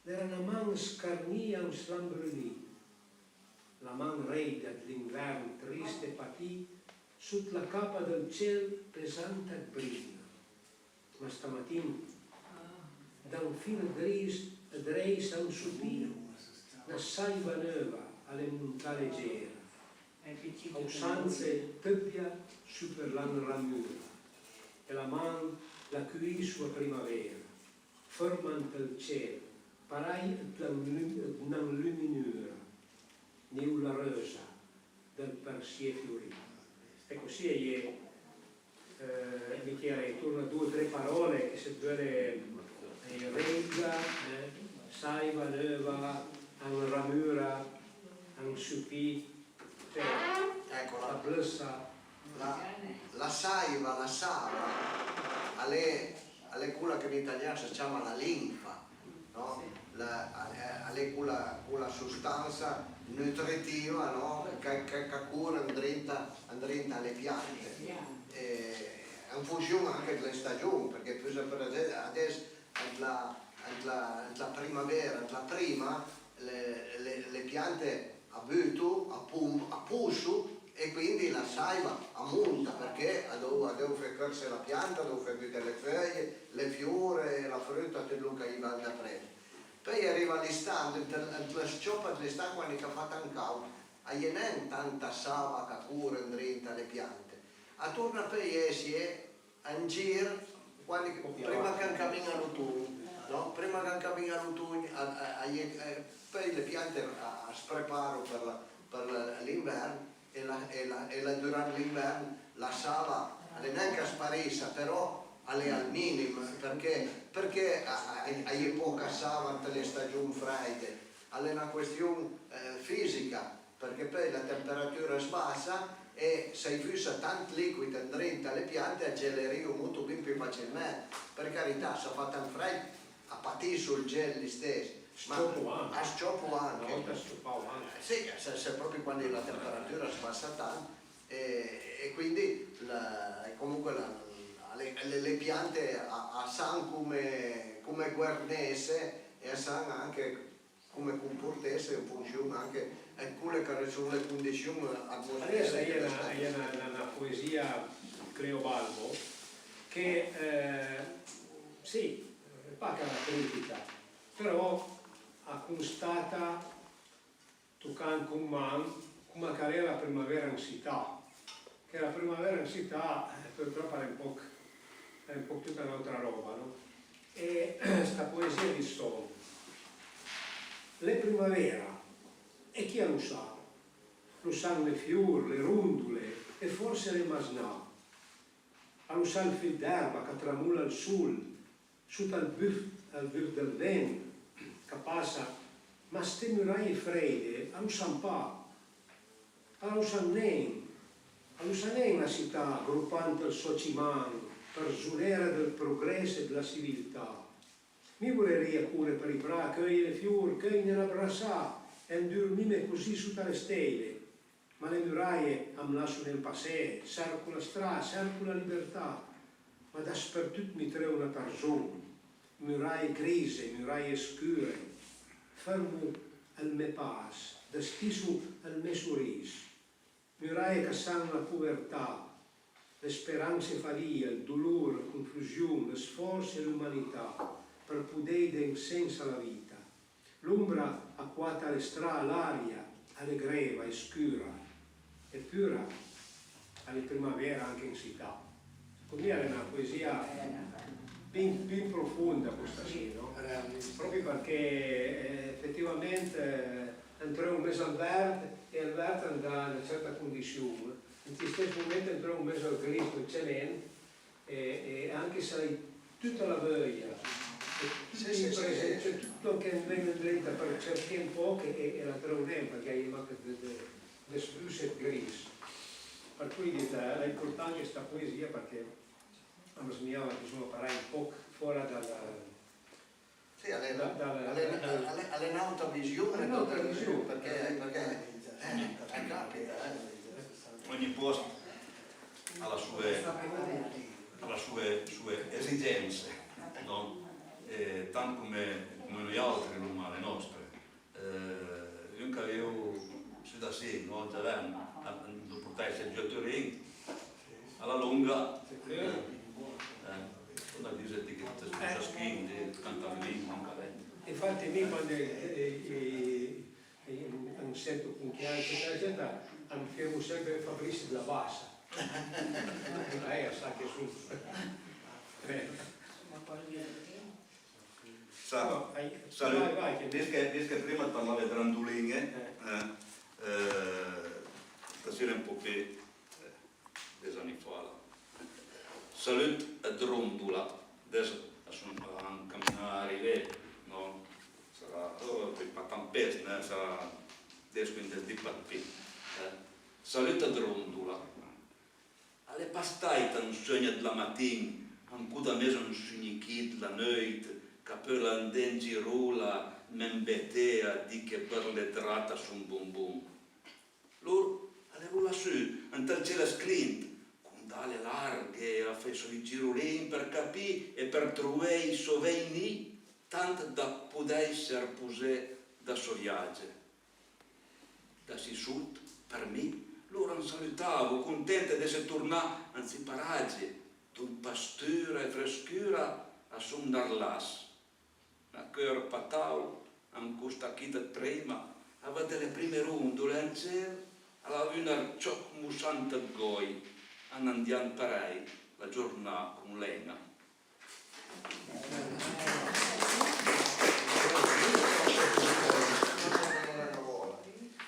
l'era na man scarnìa an slambrunì, la man rèida dl'invern trist e patì, sot la capa dël cel pesant ch'a brin-a. Ma stamatin, da un fil gris ëd réis a un sopì, na saiva neuva a l'é montà legera, aussandse tëbbia su për la nramura, e la man l'a cuì soa primavera, fërma ant ël cel, parèj ëd na lum-, ëd na luminura, nivola rösa, dël përsié fiorì. E cossì a-i é, eh, Michele, a-i torna doe o tre paròle che se völe, eh, rèida, eh, saiva neuva, anramura, ansopì, cioè, ecco, la, la blëssa. La, la saiva, la sava, a l'é, a l'é cola che an italian a së ciama la linfa. No? La, a, a l'é cola, cola sostansa nutritiva, no? Ch'a, ch'a, ch'a cor andrinta, andrinta a le piante. E an fonsion anche dle stagion, përchè pudess, për esempi, adess ant la, ant la, ant la primavera, ant la prima, le, le, le piante a buto, a pom-, a posso, e quindi la saiva a monta, përchè a deu, a deu fé chërse la pianta, a deu fé buté le feuie, le fior, la fruta, tut lòn ch'a-i va dapress. Peui a riva l'istà, ant, ant la s-ciòpa dl'istà, quandi ch'a fa tant càud, a-i é nen tanta sava ch'a cor andrinta a le piante. A torna peui esse an gir, quandi, prima ch'a ancamin-a l'oton, no? Prima ch'a ancamin-a l'oton, a, a, a-i é, eh, peui le piante a, a së preparo për la, për la, l'invern, e la, e la, e la, durant l'invern la sava a l'é nen ch'a sparissa, però a l'é al minim, përchè, përchè a, a, a-i é pòca sava ant le stagion frèide, a l'é na question, eh, fisica. Përchè peui la temperatura a së bassa e s'a-i fussa tant liquid andrinta a le piante a gelerìo motobin pì facilment. Për carità, s'a fa tant frèid, a patisso ël gel l'istess, ma a s-ciopo anche. Na vòlta a s-ciopavo anche. Sì, se, se pròpi quandi la temperatura a së bassa tant, e, e quindi la, comunque la, a Le, le, le piante a, a san come, come guernesse e a san anche come comportesse en fonsion anche dë cole ch'a son le condission atmosferiche. Adess a-i é na, a-i é na, na, na poesìa, Cleobalbo, che, eh, sì, pa ch'a la critica, però a constata tocand con man coma ch'a l'é la primavera an sità, che la primavera an sità, eh, purtròp a l'é un pòch, a l'é un pòch tuta n'àutra ròba, no? E sta poesìa a dis: l'é primavera, e chi a lo sa? Lo san le fior, le rondole e fòrse le masnà. A lo sa ël fil d'erba ch'a tramola al sol, sot al buf, al buf dël vent ch'a passa, ma ste muraje freide a lo san pa, a lo san nen, a lo sa nen la sità gropand ël sò ciman për zonera dël progress e dla siviltà. Mi vorerìa core për ij pra, cheuj le fior, cheuj ne la brassà e andurmime così sota le stèile. Ma le muraje a më lasso nen passé, serco la stra, serco la libertà, ma daspertut mi treuvo na tarzon, muraje grise, muraje scure, fermo ël me pas, dëstisso ël me soris, muraje ch'a san la povertà, le speranse falìe, ël dolor, la confusion, lë sfòrse e l'umanità, për podèj dé un sens a la vita. L'ombra a quata le stra, l'aria a l'é greva e scura, epura a l'é primavera anche an sità. Second mi a l'é na poesìa pì, pì profonda, costa sì, no? Pròpi përchè, eh, efetivament, eh, an treuvo an mes ël vert, e ël vert an dà na certa condission. Ant ij stess moment an treuvo an mes ël gris dël cement, e, e anche s'a l'hai tuta la veuja, e tuti ij present, cioè, tut lòn ch'am ven andrinta për cerché un pòch e, e la treuvo nen, përchè a-i é mach dë, dë, dë sbusse dë gris. Për cui dite, eh, a l'hai portà anche sta poesìa përchè a më smijava, disoma parèj, un pòch fòra dal, Sì, a l'é, da, da, a l'é, da, a l'é, a l'é n'àutra vision, a l'é n'àutra vision, përchè, përchè, eh, a capita, eh. Ogni pòst a l'ha soe, a l'ha soe, soe esigense, no? E tant come, come noiàutri l'oma le nòstre. Eh, un ch'a vìv sù da sì, no? Giavern, a, a, a lo portasse giù a Turin, a la longa, eh, eh, a dise ti che të spusa schifo, ti canta lì, manca lì. Infatti mi quando, eh, eh, eh, eh, sento con chi, eccetera, eccetera, am fermo sempre Fabrizi della Bassa. Eh, sa che son. Eh. Sa-, no, ai, salut. Vai, vai, che vist che, vist che prima të parlave dë randolin-e, eh, eh, stasera un pò pì, eh, des ani fa, là. Salut ëd rondola, adess a son ancaminà a arivé, no? Sarà, oh, pòi pa tant pes, né? Sarà des, quindes di, pa ëd pì, eh. Salut ëd rondola. A l'é pa stàit un seugn dla matin, ancò da mes a un sugnichì dla neuit, ch'a peula andé an girola, me mbeté a di che bërle ëd rat a son bonbon. Lor a l'é volà sù ant ël cel sclint, con d'ale larghe a fé sò ij girolin për capì e për trové ij sò vej ni, tant da podèisse arposé da sò viage. Da sì sot, për mi, lor an salutavo, contente d'esse tornà an sti paragi, dont pastura e frëscura a son nar lass. Na cheur pa taula, an costa chì ëd prima, a vëdde le prime rondole an cel, a l'ha avù nar cioch mossant ëd gòj, an andiand parèj la giornà con len-a.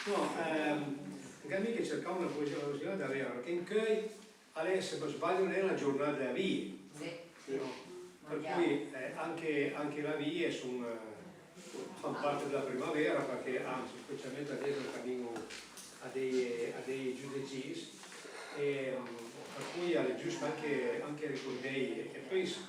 No, ehm, anche mi che cercavo una poesia così da avere, perché in Cöi a l'é, se më sbaglio, nen la giornà dle vie. Sì. No. Për cui, eh, anche, anche le vie son, eh, fan parte della primavera, përchè, anzi, specialment adess a camin-o a dei, a dei giudecis, e, mm, për cui a l'é giust anche, anche ricordé. E peui s-,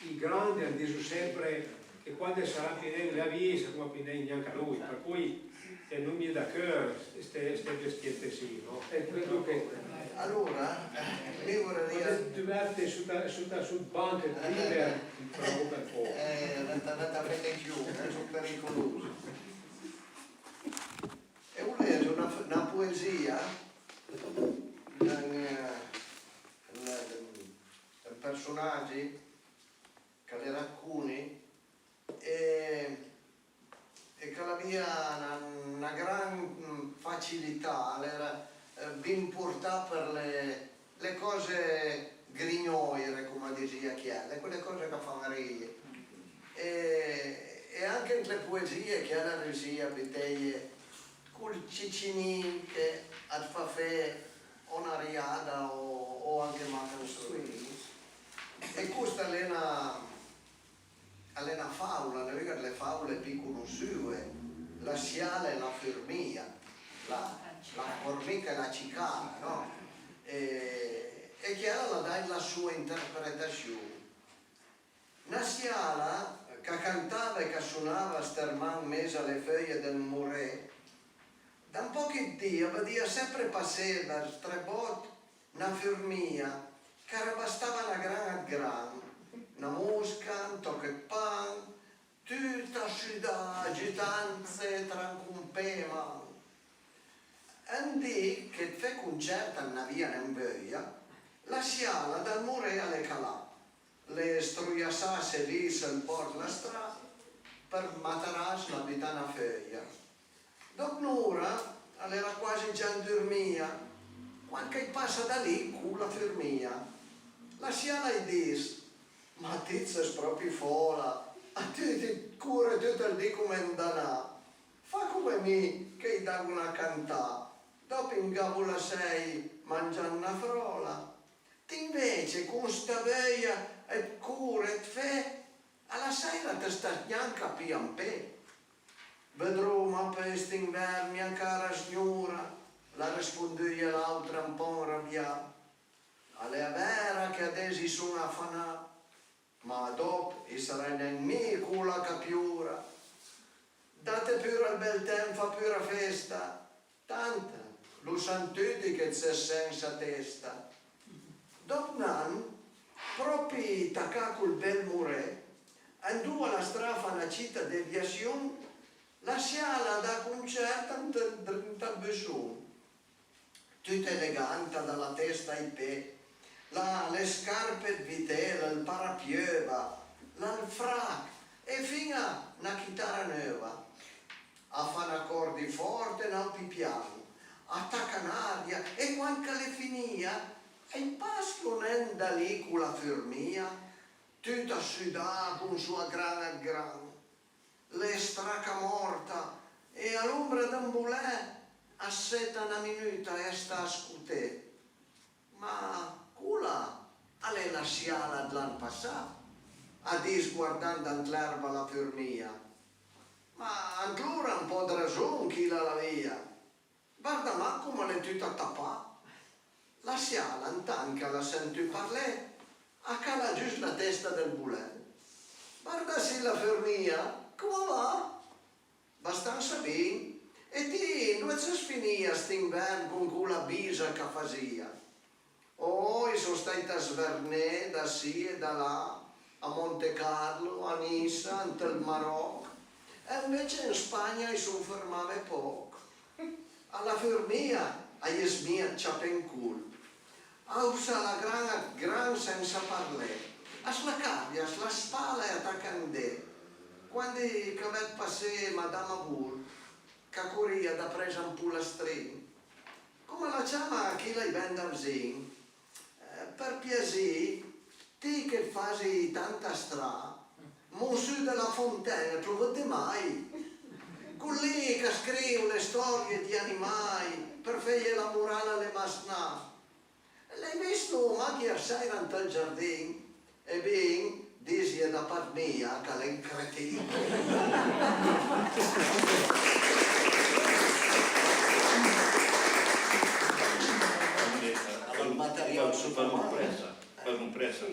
ij grand a diso sempre che quande a sarà pì nen lì a vìise, a sarà pì nen gnanca lì, për cui tenumje da cheur ste, ste bestiete sì, no? E quello che... Alora, mi vorrei... Duverte sota, sota, sot banc, libero, però un pò. Eh, l'è andà a fete giù, eh, son pericolos. E o lezo na, na poesìa d'un, d'un, d'un përsonagi ch'a l'era ëd Coni e, e ch'a l'avìa na, na gran facilità, a l'era, eh, bin portà për le, le còse grignòire, com a disìa chiel, quele còse ch'a fan rìe. E, e anche ant le poesìe chiel a riusìa a buteje col cicinin che a të fa fé o na riada o, o anche mach un sorìs. E costa a l'é na, a l'é na fàula, a l'é una dle fàule pì conossùe, La siala e la furmìa, la, la formica e la cicala, no? E, e chiel a l'ha dàit la soa interpretassion. Na siala ch'a cantava e ch'a sonava stërmand an mes a le feuie d'un moré, da un pòch ëd di a vëdìa sempre passé vërs tre bòt na furmìa ch'a rabastava na gran-a ëd gran, na mosca, un tòch ëd pan, tuta sudà, giutandse tra un compé e man. Un di che ëd fé concert a n'avìa nen veuja, la siala dal moré a l'é calà, l'é stroiassasse lì sël bòrd dla stra, për mataras l'ha butà na feuja. Dòp n'ora a l'era quasi già andurmìa, quand ch'a-i passa da lì cola furmìa. La siala a-j dis: "Ma ti it ses pròpi fòla, a ti it córe tut ël di come un danà. Fa come mi, che it dago na cantà, dòp in gavo la sei mangiand na fròla. Ti anvece con sta veuja ëd córe e ëd fé, a la seira it stas gnanca pì an pé." "Vëdroma peui st'invern, mia cara sgnora", a l'ha respondùje l'àutra un pò anrabià. "A l'é vera che adess i son afanà, ma dòp i sarai nen mi cola ch'a piora. Date pura ël bel temp, fa pura festa, tant lo san tuti che it ses sensa testa." Dòp n'an, pròpi tacà col bel moré, andoa la stra a fa na cita deviassion, la siala a da concert ant, ant ël busson. Tuta eleganta da la testa ai pé, l'ha le scarpe ëd vitel, ël parapieuva, l'ha ël frach e fin-a na chitara neuva. A fa n'acòrdi fòrt e n'àutri pian, a taca n'aria e quand ch'a l'é finìa, a-j passo nen da lì cola furmìa, tuta sudà con soa gran ëd gran. L'é stracamòrta e a l'ombra d'un bolé as seta na minuta e as sta a scoté. "Ma cola a l'é la siala dl'an passà", a dis guardand ant l'erba la furmìa. Ma antlora un pò ëd rason chila a l'avìa. Varda mach com a l'é tuta tapà. La siala, antant ch'a l'ha sentù parlé, a cala giust la testa dël bolé. "Varda sì la furmìa, com a va?" "Bastansa bin. E ti, andoa it ses finìa st'invern con cola bisa ch'a fasìa?" "Oh, i son stàit a sverné da sì e da là, a Monte Carlo, a Nissa, ant ël Maròch, e anvece an Spagna i son fërmave pòch." A la furmìa a-i smija ëd ciapé un colp. A ussa la gran ëd gran sensa parlé. As la cambia, as la spala e a taca andé. Quandi ch'a ved passé Madama Volp, ch'a corìa dapress un polastrin, com a la ciama chila a-j ven da vzin: "Eh, për piasì, ti ch'it fase tanta stra, Monsù de la Fontaine it lo vëdde mai? Col lì ch'a scriv le stòrie dij animaj për feje la morala a le masnà. L'hai visto mach ier sèira ant ël giardin?" "E bin, disje da part mia ch'a l'é un cretin." Ël material super. Fazmo pressa, fazmo pressa.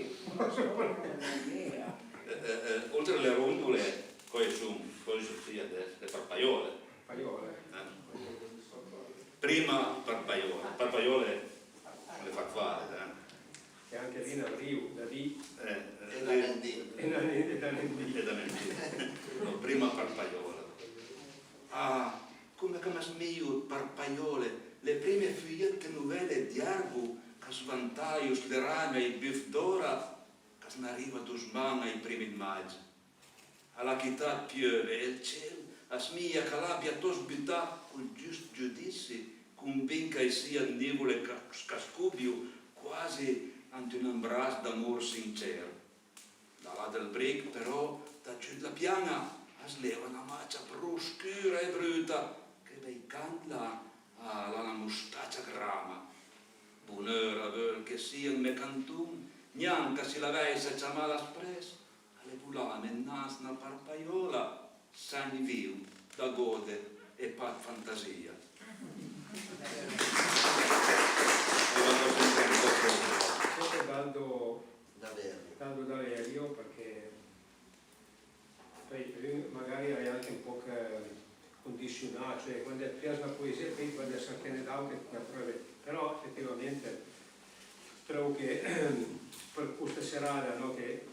Eh, eh, eh, oltre le rondole, Parpaiòle. Eh. Prima parpaiòle. Parpaiòle le fa fare, eh. E anche lì n'avrìu da dì. Eh, eh, e da nen dì. E da nen, e da nen dì. E da nen dì. No, prima parpaiòle. Ah, come che m'asmiju parpaiòle, le prime fuiëtte novele d'ierbo ch'a svantaju s'le rame ai buf d'òra, ch'a s'n'ariva dusman ai primi 'd Mag. A l'ha chità 'd pieuve e ël cel a smija ch'a l'abia tost butà col giust giudissi, convint ch'a-i sia 'd nìvole ch'a, ch'a scobio quasi ant un ambrass d'amor sincer. Da là dël brich, però, da giù dla pian-a as leva na macia pro scura e bruta che, beicandla, a l'ha na mostacia grama. Boneura a veul che sia ën me canton, gnanca s'i l'avèissa ciamà a l'aspress, a l'é volame anans na parpaiòla, segn viv da gode e pa 'd fantasia. Questo è Daldo Daverio. Daldo Daverio, perché pöi un magari a l'é anche un pòch condissiunà, cioè quand it pias na poesia, pöi quand it sërte d'aute it na preuve, però efetivament treuvo che për costa serada, no, che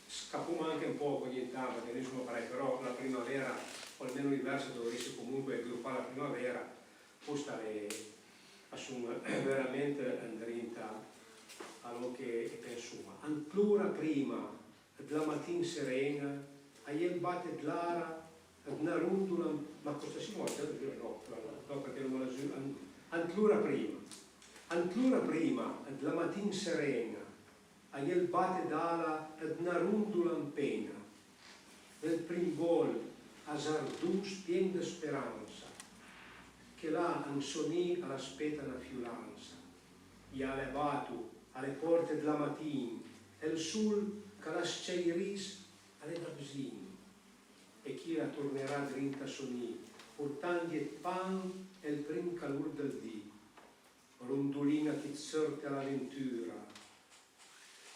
scapoma anche un pòch ogni tant, perché nisoma parèj, però la primavera, o almeno i vers a dovrisso comunque gropà la primavera, costa a l'é, a son verament andrinta a lòn che pensoma. Ant l'ora prima dla matin seren-a, a-i é ël bate d'l'ara ëd na rondola, ma costa sì, no, no, no, përchè l'oma già, ant l'ora prima. Ant l'ora prima dla matin seren-a, a-i é ël bate d'ala ëd na rondola an pen-a, dël prim vòl azardós, pien dë speransa, che là an sò ni a l'aspeta na fiolansa. I ale a bato a le pòrte dla matin, e ël sol ch'a l'ha s-ciairìss a l'é da vzin, e chila a tornerà drinta sò ni, portandje ëd pan e ël prim calor dël dì. Rondolin-a ch'it sërte a l'aventura,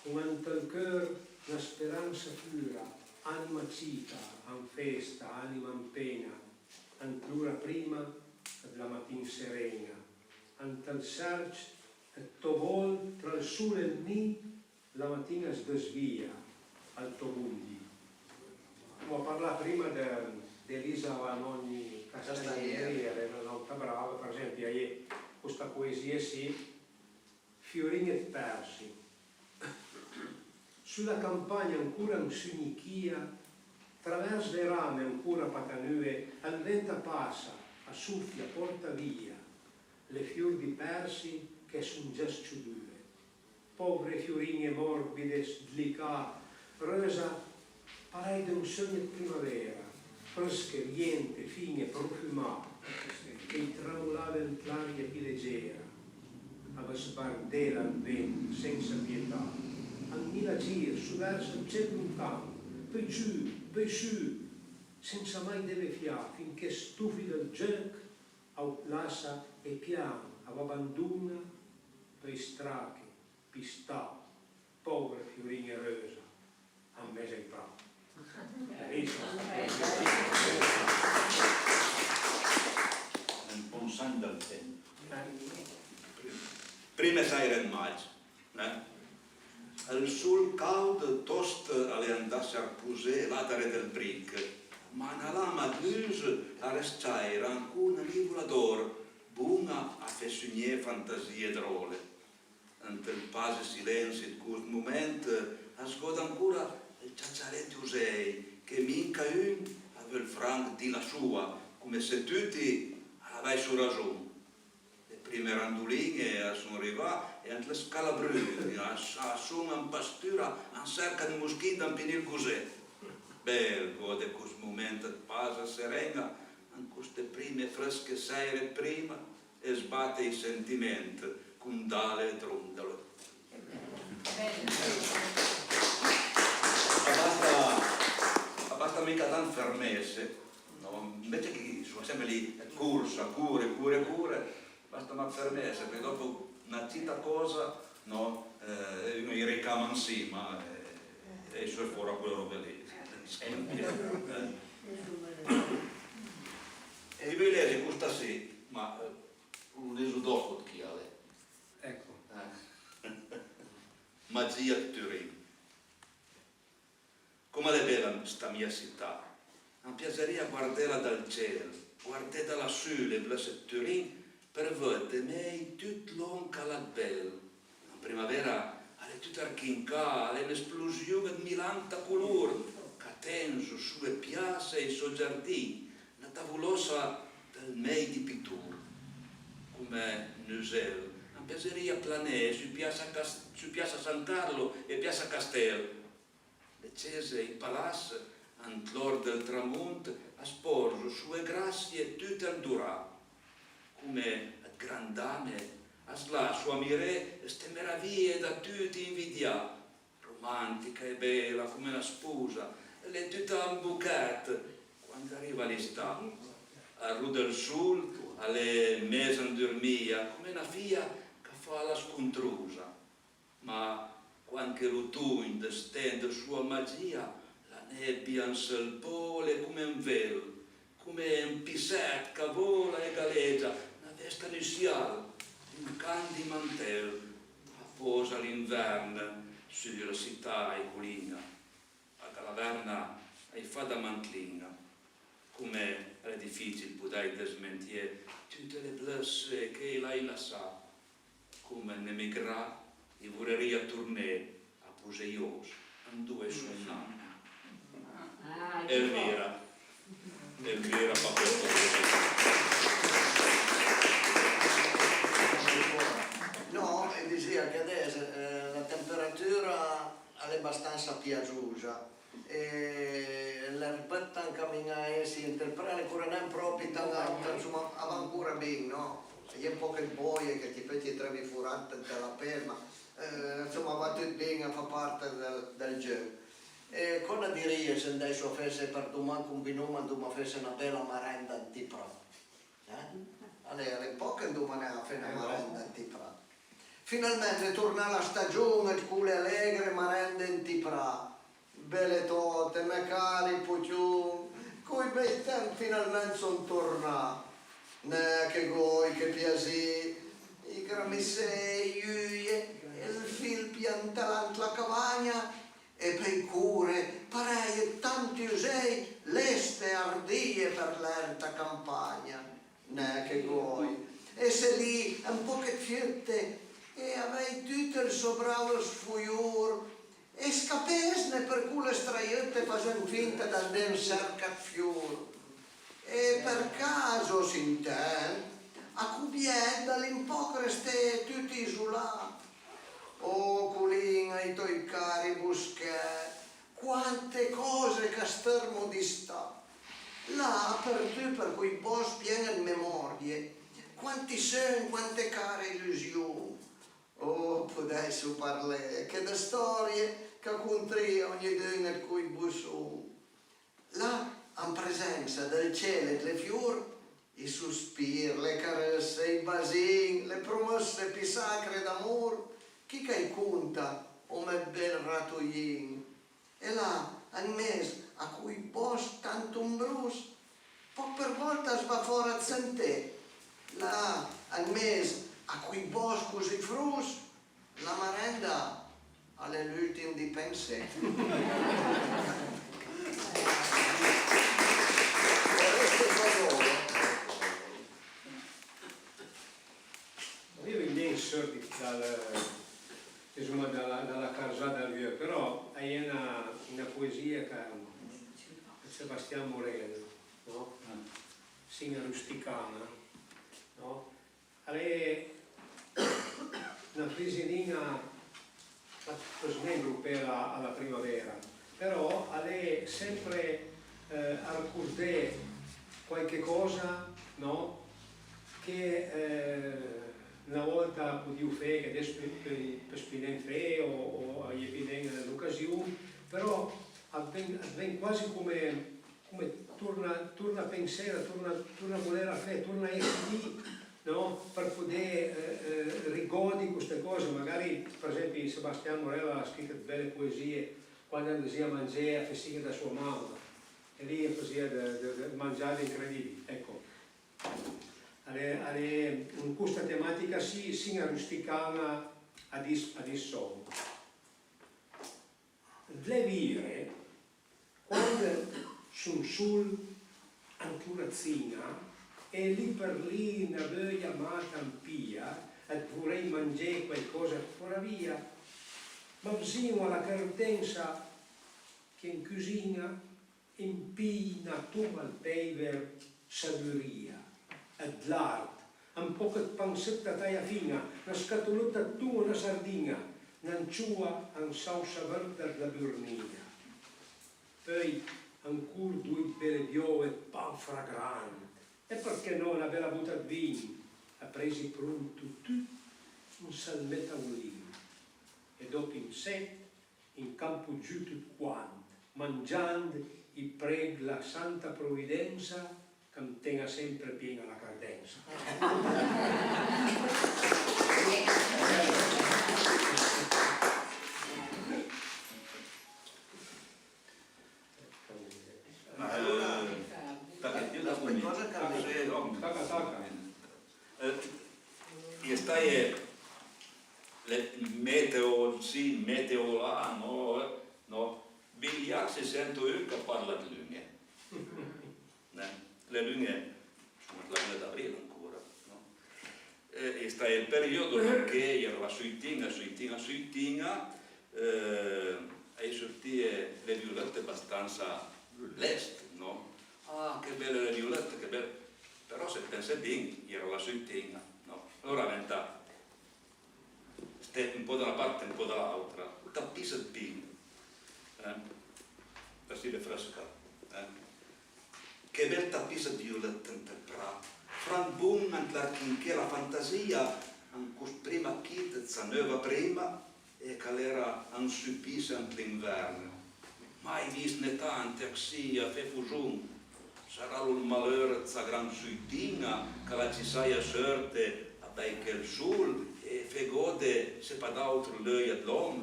con ant ël cheur na speransa pura, anima cita an festa, anima an pen-a, ant l'ora prima dla matin seren-a, ant ël serc ëd tò vòl tra ël sol e ël ni, la matin as dësvìa al tò bon dì. L'oma parlà prima dë, d'Elisa Vanoni Castagneri, Castagneri, a l'é n'àuta brava, për esempi, a-i é costa poesìa sì, Fiorin ëd persi. Su la campagna ancora an sunichìa, travers le rame ancora patanue, ël vent a passa, a sofia, a pòrta vìa le fior di persi ch'a son già s-ciodue. Pòvre fiorin-e mòrbide, sdlicà, reusa parèj d'un seugn ëd primavera, frësche, viente, fin-e, profumà, che i tramolave ant l'aria pì legera, a vës bardela ël vent sensa pietà, an mila gir, su vers ël cel lontan, peui giù, peui su, sensa mai deve fià, fin che stofi dël gieuch a 't lassa e pian a v'abandona, peui strache, pistà, pòvre fiorin-e reusa, an mes ai pra. Bellissimo. Un po' un segno del tempo. Prime sere ëd Mag, eh? Ël sol càud tost a l'é andasse a rposé là daré dël brich, ma na lama ëd lus a rës-ciàira ancora na nivola d'òr, bon-a a fé sugné fantasìe dròle. Ant ël pase silensi ëd cost moment as gòd ancora ël ciaciaré dij osèj, che minca un a veul franch dì la soa, come se tuti a l'avèisso rason. Le prime randolin-e a son rivà e ant lë scalabrun a, a son an pastura an serca ëd moschin da ampinì ël gosé. Bel gòde cost moment ëd pasa seren-a an coste prime frësche sere ëd prima, e sbate ij sentiment con d'ale e drondole. A basta, a basta mica tant fermesse, no? Anvece ch'i son sempre lì ëd corsa, core, core, core, basta mach fermesse, përchè dòpo na cita còsa, no? Eh, un a-j ricama ansima e, e a-j sue fòra cole ròbe lì. Eh. piazerìa guardela dal cel, guardé da lassù le blësse dë Turin, për vëdde mej tut lòn ch'a l'ha dë bel. An primavera a l'é tut archincà, a l'é n'esplusion dë milan dë color, ch'a ten zo su e piasse e i so giardin, na tavolossa dël mej di pitor. Come n'usél, an piazerìa plané su piassa Cas-, su piassa San Carlo e piassa Castel. Le cese e i palass, ant l'òr dël tramont, as pòrzo soe grassie tute andorà. Come dë gran dame, as lasso a miré ste meravije da tuti invidià. Romantica e bela come na sposa, l'é tuta an bochèt quand ch'a riva l'istà. Ël ro dël sol a l'é mesa andurmìa, come na fija ch'a fa la scontrosa. Ma quand che l'oton dëstend soa magìa, la nebbia an sël pò a l'é come un vel, come un pissèt ch'a vola e galegia, na vesta nussial, un can di mantel, a posa l'invern su la sità e colin-a, a Galaverna a-j fa da mantlin-a. Come a l'é dificil podèj dësmentié tute le blësse che i l'hai lassà. Come n'emigrà, i vorerìa torné a posé j'òss andoa i son nà. Ah, Elvira. Elvira, pa questo. No, e disìa che adess, eh, la temperatura a l'é bastansa piazosa. E l'erbëtta a ancamin-a a esse ant ël pra, a l'é ancora nen pròpi tan àuta, insoma, a va ancora bin, no? A ie un pòch dë boje che ti peui ti treuvi forat ant la pel, ma, eh, insoma, a va tut bin, a fa part dël, dël giögh. E còsa dirìe se andèisso a fesse për doman, combinoma, andoma fesse na bela marenda ant ij pra? Eh? A l'é, a l'é ën pòch che andoma nen a fé na marenda ant ij pra. Finalment l'é tornà la stagion dë cole alegre, marende ant ij pra. Bele tòte, mè cari pocion, coj bej temp finalment son tornà. Neh, che gòj, che piazì, ij gramissé, j'uje, e ël fil piantà ant la cavagna, e peui core, parèj dë tanti usèj, leste e ardìe për l'erta campagna. Neh, che gòj! Esse lì, un pòch dë fieutte, e avèj tut ël sò bravo sfoior, e scapessne për cole straieutte fasend finta d'andé an serca dë fior. E për caso, sintend, a cobièt, da lì un pòch resteje tut isolà. Oh, colin-a, ij tòj cari boschèt, quante còse ch'a stërmo distà. Là, për tu, për coj bòsch pien dë memòrie, quanti seugn, quante care illusion. Oh, podèisso parlé che dë stòrie ch'a contrìa ognidun dë coj bosson. Là, an presensa dël cel e dle fior, ij sospir, le carësse, ij basin, le promësse pì sacre d'amor, chi ch'a-j conta, ò mè bel ratojin? E là, an mes a coj bòsch tant ombros, pòch për vòlta as va fòra dë senté. Là, an mes a coj bòsch così fros, la marenda a l'é l'ùltim di pensé. Mi i ven nen seurt dal, disoma, da la, da la carzà dël lieu, però a-i é na, na poesìa ch'a, dë Sebastian Morel, no? Sin-a rusticana, no? A l'é na frizinin-a, ma pòs nen gropela a la primavera, però a l'é sempre, eh, a ricordé quàiche còsa, no? Che, eh, na vòlta a podìo fé, che adess pö-, pö-, pòs pì nen fé, o, o a-i é pì nen l'ocasion, però a ven, a ven quasi come come torna, torna pensela, torna, torna volèla fé, torna esse lì, no? Për podé, eh, eh, rigòdi coste còse. Magari, për esempi, Sebastian Morel a l'ha scrit dë bele poesìe quand a andasìa mangé a fé sin-a da soa mama, e lì a fasìa dë, dë, dë mangiade incredibili, ecco. A l'é, a l'é an costa tematica sì, sin-a rusticana a dis, a dis sòn. Dle vire, quand son sol, ancora cin-a, e lì për lì na veuja mata am pija, ëd vorèj mangé quaicòsa ëd fora via, ma vzin-o a la cartensa che an cüzin-a, an pij na toma ëd pèiver savurìa, ëd lard, an pòch ëd pansëtta taja fin-a, na scatolëtta ëd ton o na sardin-a, n'ancioa an sàussa vërda dla burnìa. Peui ancor doi bele biòe ëd pan fragrant, e përchè nò na bela bota ëd vin, a presi pronto tut, an s'ël met a bolì. E dòp an sèt, an campo giù tut quant, mangiand, i preg la santa providensa ch'am ten-a sempre pien-a la cardensa. Ma, eh, taca, ti da... Taca, taca. Eh, i è staje le meteo sì, meteo là, no? Eh, no. Bin, i se sento un ch'a parla ëd lun-e. Eh, le lun-e, soma ant la lun-a d'avril ancora, no? E, e staje ël periodo përchè a-i era la suitin-a, suitin-a, suitin-a, eh, a-i surtìe le violëtte bastansa lest, no? Ah, che bele le violëtte, che bele! Però se pense bin, a-i era la suitin-a, no? Alora a venta sté un pò da na part e un pò da l'àutra, tapisse ëd pin, eh? Parèj a-i é frësca, eh? Che bel tapisse ëd violëtte ant ël pra, franch bon ant l'archin che la fantasìa an costrima chit ëd sa neuva prima e ch'a l'era an supisse ant l'invern. Mai vist né tante, a csin, a fé foson. Saralo ël maleur ëd sa gran suitin-a ch'a l'ha cissàje a seurte a bèj chel sol e fé gòde, se pa d'àutro, l'euj ëd l'òm?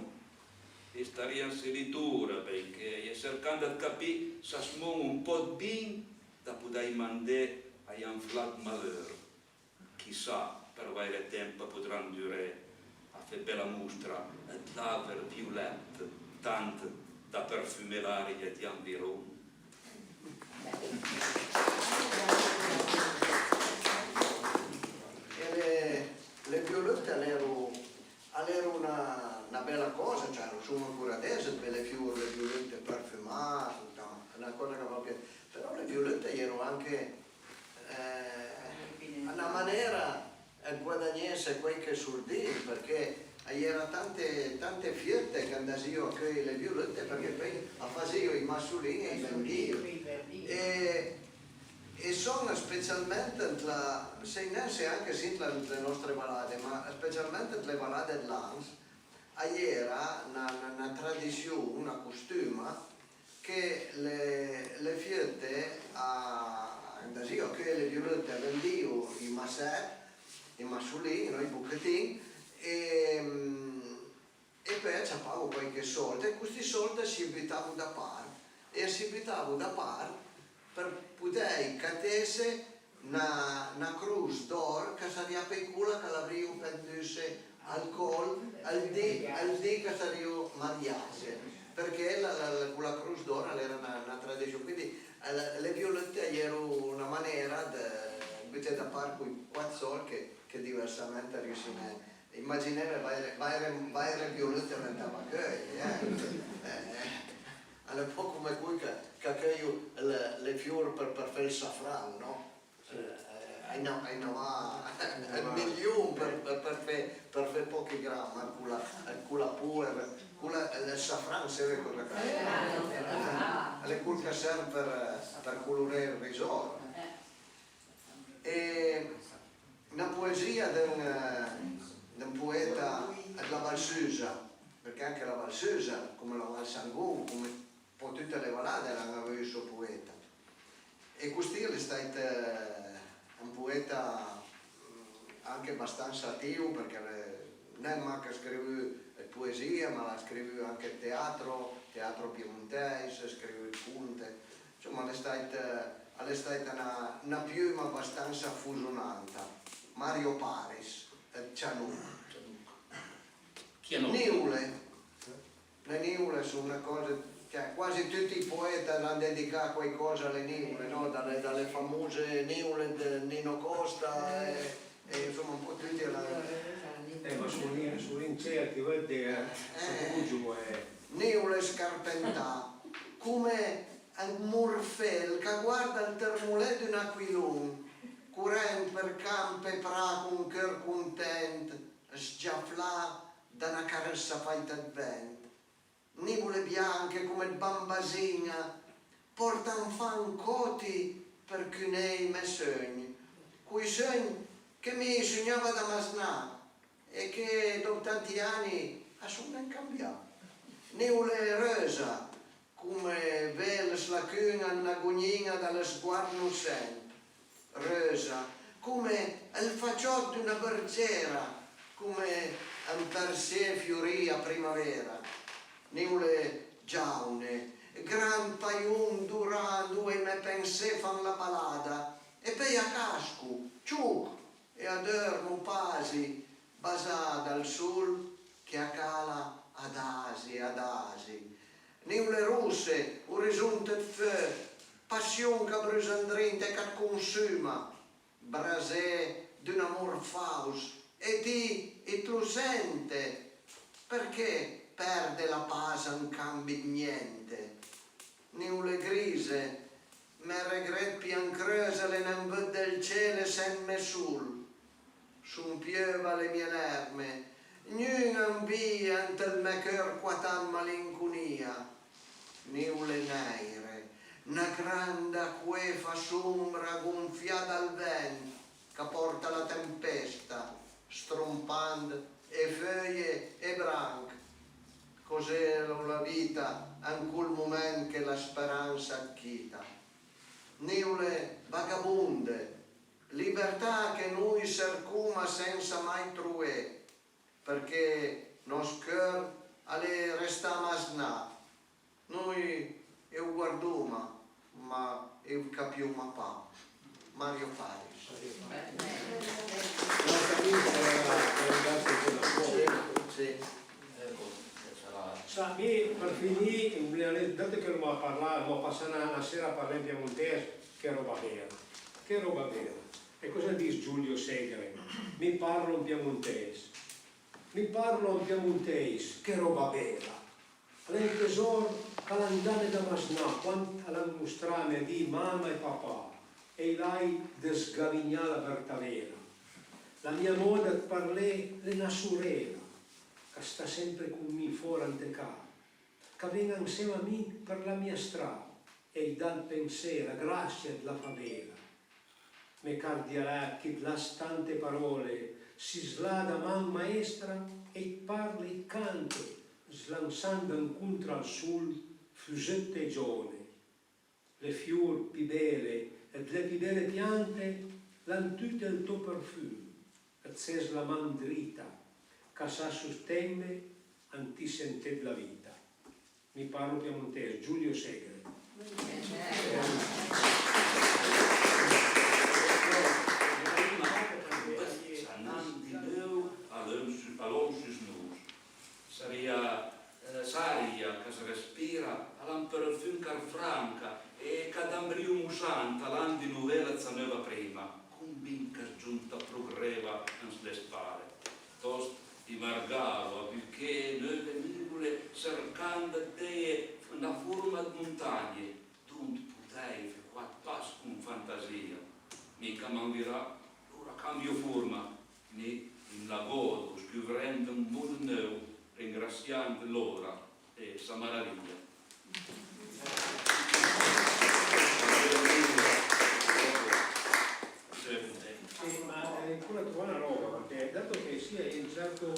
I starìa an silitùra, bèj chej, e sercand ëd capì s'as mon un pò ëd vin da podèj mandé a-i anflà ëd maleur. Chissà për vàire temp a podran duré a fé bela mostra ëd l'àver violèt, tant da përfumé l'aria dj'anviron. E le, le violëtte a l'ero, a l'ero na, na bela còsa, cioè, a-i son ancora adess ëd bele fior, le violëtte përfumà, tut, ma a l'é na còsa ch'a fa piasé. Però le violëtte a l'ero anche eh, na manera ëd guadagnesse quàiche soldin, përchè a-i era tante, tante fieutte ch'andasìo a cheuj le violëtte, përchè peui a fasìo ij massolin e ij vendìo. E, e son specialment ant la, sai nen se anche sì ant la, ant le nòstre valade, ma specialment ant le valade ëd Lans, a-i era na, na, na tradission, na costuma, che le, le fieutte a, andasìo a cheuje le violëtte, a vendìo ij massèt, ij massolin, no, ij bochetin, e, e peui a ciapavo quàiche sòld, e costi sòld a si butavo da part, e a si butavo da part për podèj catesse na, na cros d'òr ch'a sarìa peui cola ch'a l'avrìo pendusse al còl ël di, ël di ch'a sarìo mariasse, përchè la, la, la, cola cros d'òr a l'era na, na tradission. Quindi, eh, le, le violëtte a l'ero na manera ëd buté da part coj quat sòld che, che diversament a riussì nen. Imagineve vàire, vàire, vàire violëtte a ventava cheuje, eh. Eh, a l'é un pò come coj ch'a, ch'a cheujo le, le fior për, për fé ël safran, no? Eh, a-i na, a-i na va ëd milion për, për, për fé, për fé pòchi gram, cola, cola poer, cola, ël safran, seve còsa ch'a l'é? A l'é col ch'a serv për, për coloré ël risòt. E na poesìa d'un, d'un poeta dla Val Susa, përchè anche la Val Susa, come la Val Sangon, come un pò tute le valade, a l'han avù ël sò poeta. E costì a l'é stàit, eh, un poeta, mm, anche bastansa atìo, përchè a l'é nen mach scrivù ëd poesìa, ma a l'ha scrivù anche ëd teatro, teatro piemontèis, scrivù ëd conte. Ansoma, a l'é stàit, a l'é stàita na, na piuma bastansa fosonanta. Mario Paris, ëd Cianòc. Cianòc. Nìvole. Le nìvole a son na còsa Cioè, quasi tuti i poeta a l'han dedicà quaicòsa a le nìvole, no? Da le, da le famose nìvole dë Nino Costa e, e, insoma, un pò tuti a l'han... Eh, ma a son, a son incerti, vëdde, eh, eh, s'bugio, eh. Nìvole scarpentà, come un morfel ch'a guarda ël termolé d'un acuilon, corent për camp e pra con cheur content, sgiaflà da na carëssa fàita ëd vent. Nìvole bianche come ëd bambasin-a, pòrta anfant còti për cuné ij mè seugn, coj seugn che mi sognava da masnà e che, dòp tanti ani, a son nen cambià. Nìvole reusa, come vel s'la cun-a an-n agognin-a da lë sguard nossent, reusa, come ël faciòt d'una bërgera, come un persié fiorì a primavera. Nìvole giàune, grand pajon dorà andoa ij mè pensé a fan la balada, e peui a casco, ciòch, e a deurmo pasi, basà dal sol che a cala adasi, adasi. Nìvole rosse, orisont ëd feu, passion ch'a brusa andrinta e ch'at consuma, brasé d'un amor fàuss, e ti it lo sente, përchè perde la pas an cambi ëd niente? Nìvole grise, mè regret pì ancreuse a l'é nen vëdde ël cel e sentme sol. Son pieuva le mie lerme, gnun-a anvìa ant ël mè cheur quatan malinconia. Nìvole nèire, na granda coefa sombra gonfià dal vent ch'a pòrta la tempesta, strompand e feuie e branch. Cos'era la vita an col moment che la speransa at chita? Nìvole vagabonde, libertà che noi sercoma sensa mai trové, përchè nòst cheur a l'é restà masnà. Noi i lo guardoma, ma i lo capioma pa. Mario Paris. Sì, sì. Sa, mi për finì, i voleria, dato che l'oma parlà, l'oma pasà na, na sera a parlé an piemontèis, che roba bela, che roba bela. E còsa dis Giulio Segre? Mi parlo an piemontèis. Mi parlo an piemontèis, che roba bela. A l'é un tesor ch'a l'han dame da masnà quand a l'han mostrame a dì mama e papà, e i l'hai dësgavignà la vërtavera. La mia mòda ëd parlé l'é na sorela ch'a sta sempre con mi fòra ant ca, ch'a ven ansema a mi për la mia stra e i dà al pensé la grassia dla favela. Me car dialèt, ch'i t'las tante paròle, s'i slà da man maestra e it parle, it cante, slansand ancontra al sol fusëtte e giòle. Le fior pì bele ëd le pì bele piante l'han tute ël tò përfum, ëd ses la man drita ch'a sa sostenme ant ij senté dla vita. Mi parlo piemontèis, Giulio Segre. Sa n'han di neu a l'om sus, a l'om sus nôs. Sarìa, eh, s'aria ch'as respira a l'ha un përfum ch'ar franca e ch'a da un brio mossant a l'han di novela dsa neuva prima, combin ch'as giunta pro greva an sle spale. Tòst i m'argavo a buché neuve nuvole, sërcand ëd deje na forma ëd montagne, dont putèj fé quat pass con fantasìa. Mi ch'a m'anvirà, lora cambio forma, mi i m'la gòdo, scuvrend un mond neu, ringrasiand l'ora e sa maravìa. Sì, ma, eh, ancora trovà na ròba, përchè dato che sì, a-i é un certo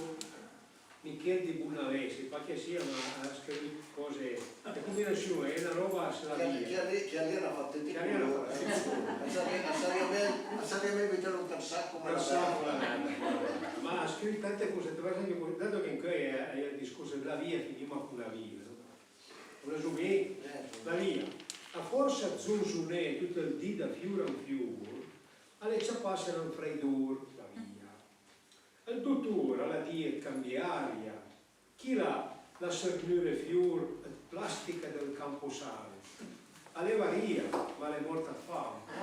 Michel di Bonavesi, pa chi a sia, ma a l'ha scrivù còse, le combinassion, a-i é na ròba slavia. Chi a l'é, chi a l'é, a l'ha fat tuti i color, eh. A sarìa, a sarìa mej, a sarìa mej bütelo ant ël sach come la merda. Ma a l'ha scrivù tante còse, për esempi, dato che ancheuj a-i é ël discors dla via, finìma con la via, no? Lo zoné, la via. A fòrsa ëd zonzoné tut ël dì da fior an fior, a l'é ciapasse nan freidor, la via. Ël dotor a l'ha dije ëd cambié aria, chila la sërnure fior ëd plastica dël camposano. A l'é varìa, ma a l'é mòrta ëd fam. A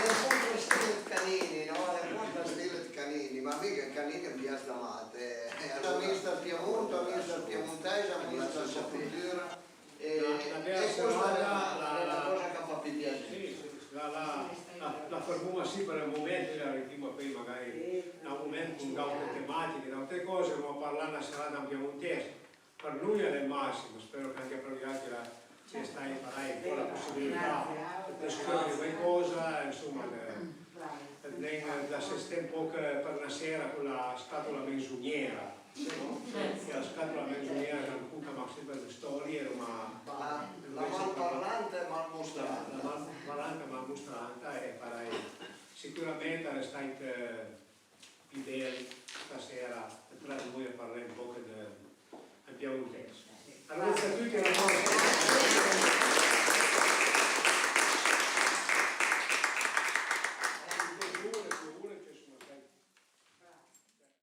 l'é sempre stil ëd Canini, no? A l'é mòrta stil ëd Canini, ma a mi Canini a m'pias da mat, eh, eh, alora, amista ëd Piemont, amista ëd piemontèis, amista ëd la sua cultura, e, e questa a l'é la, a l'é la còsa ch'a fa pì piasé. Sì, sì, la, la, la, la fermoma sì për un moment, pöi la rivoma pöi magari un moment con d'àutre temàtiche, d'àutre còse, ma parlà 'na serada an piemontèis. Për noi a l'é ël massim, spero ch'anche për viàutri a sia stàit parèj, un pò la pussibilità ëd scòvri quaicòsa, e, ansoma, ëd, ëd nen, ëd lassé sté un pòch për 'na sera con la scàtola menzogniera, no? E la scàtola menzogniera ch'a conta mach sempre le stòrie, ma... La, la malparlanta e malmostranta. La malparlanta e malmostranta, e parèj, sicürament a l'é stàit, eh, pì bel stasera tra noi a parlé un pòch ëd, ëd piemontèis. Alora, a tuti, la bòna.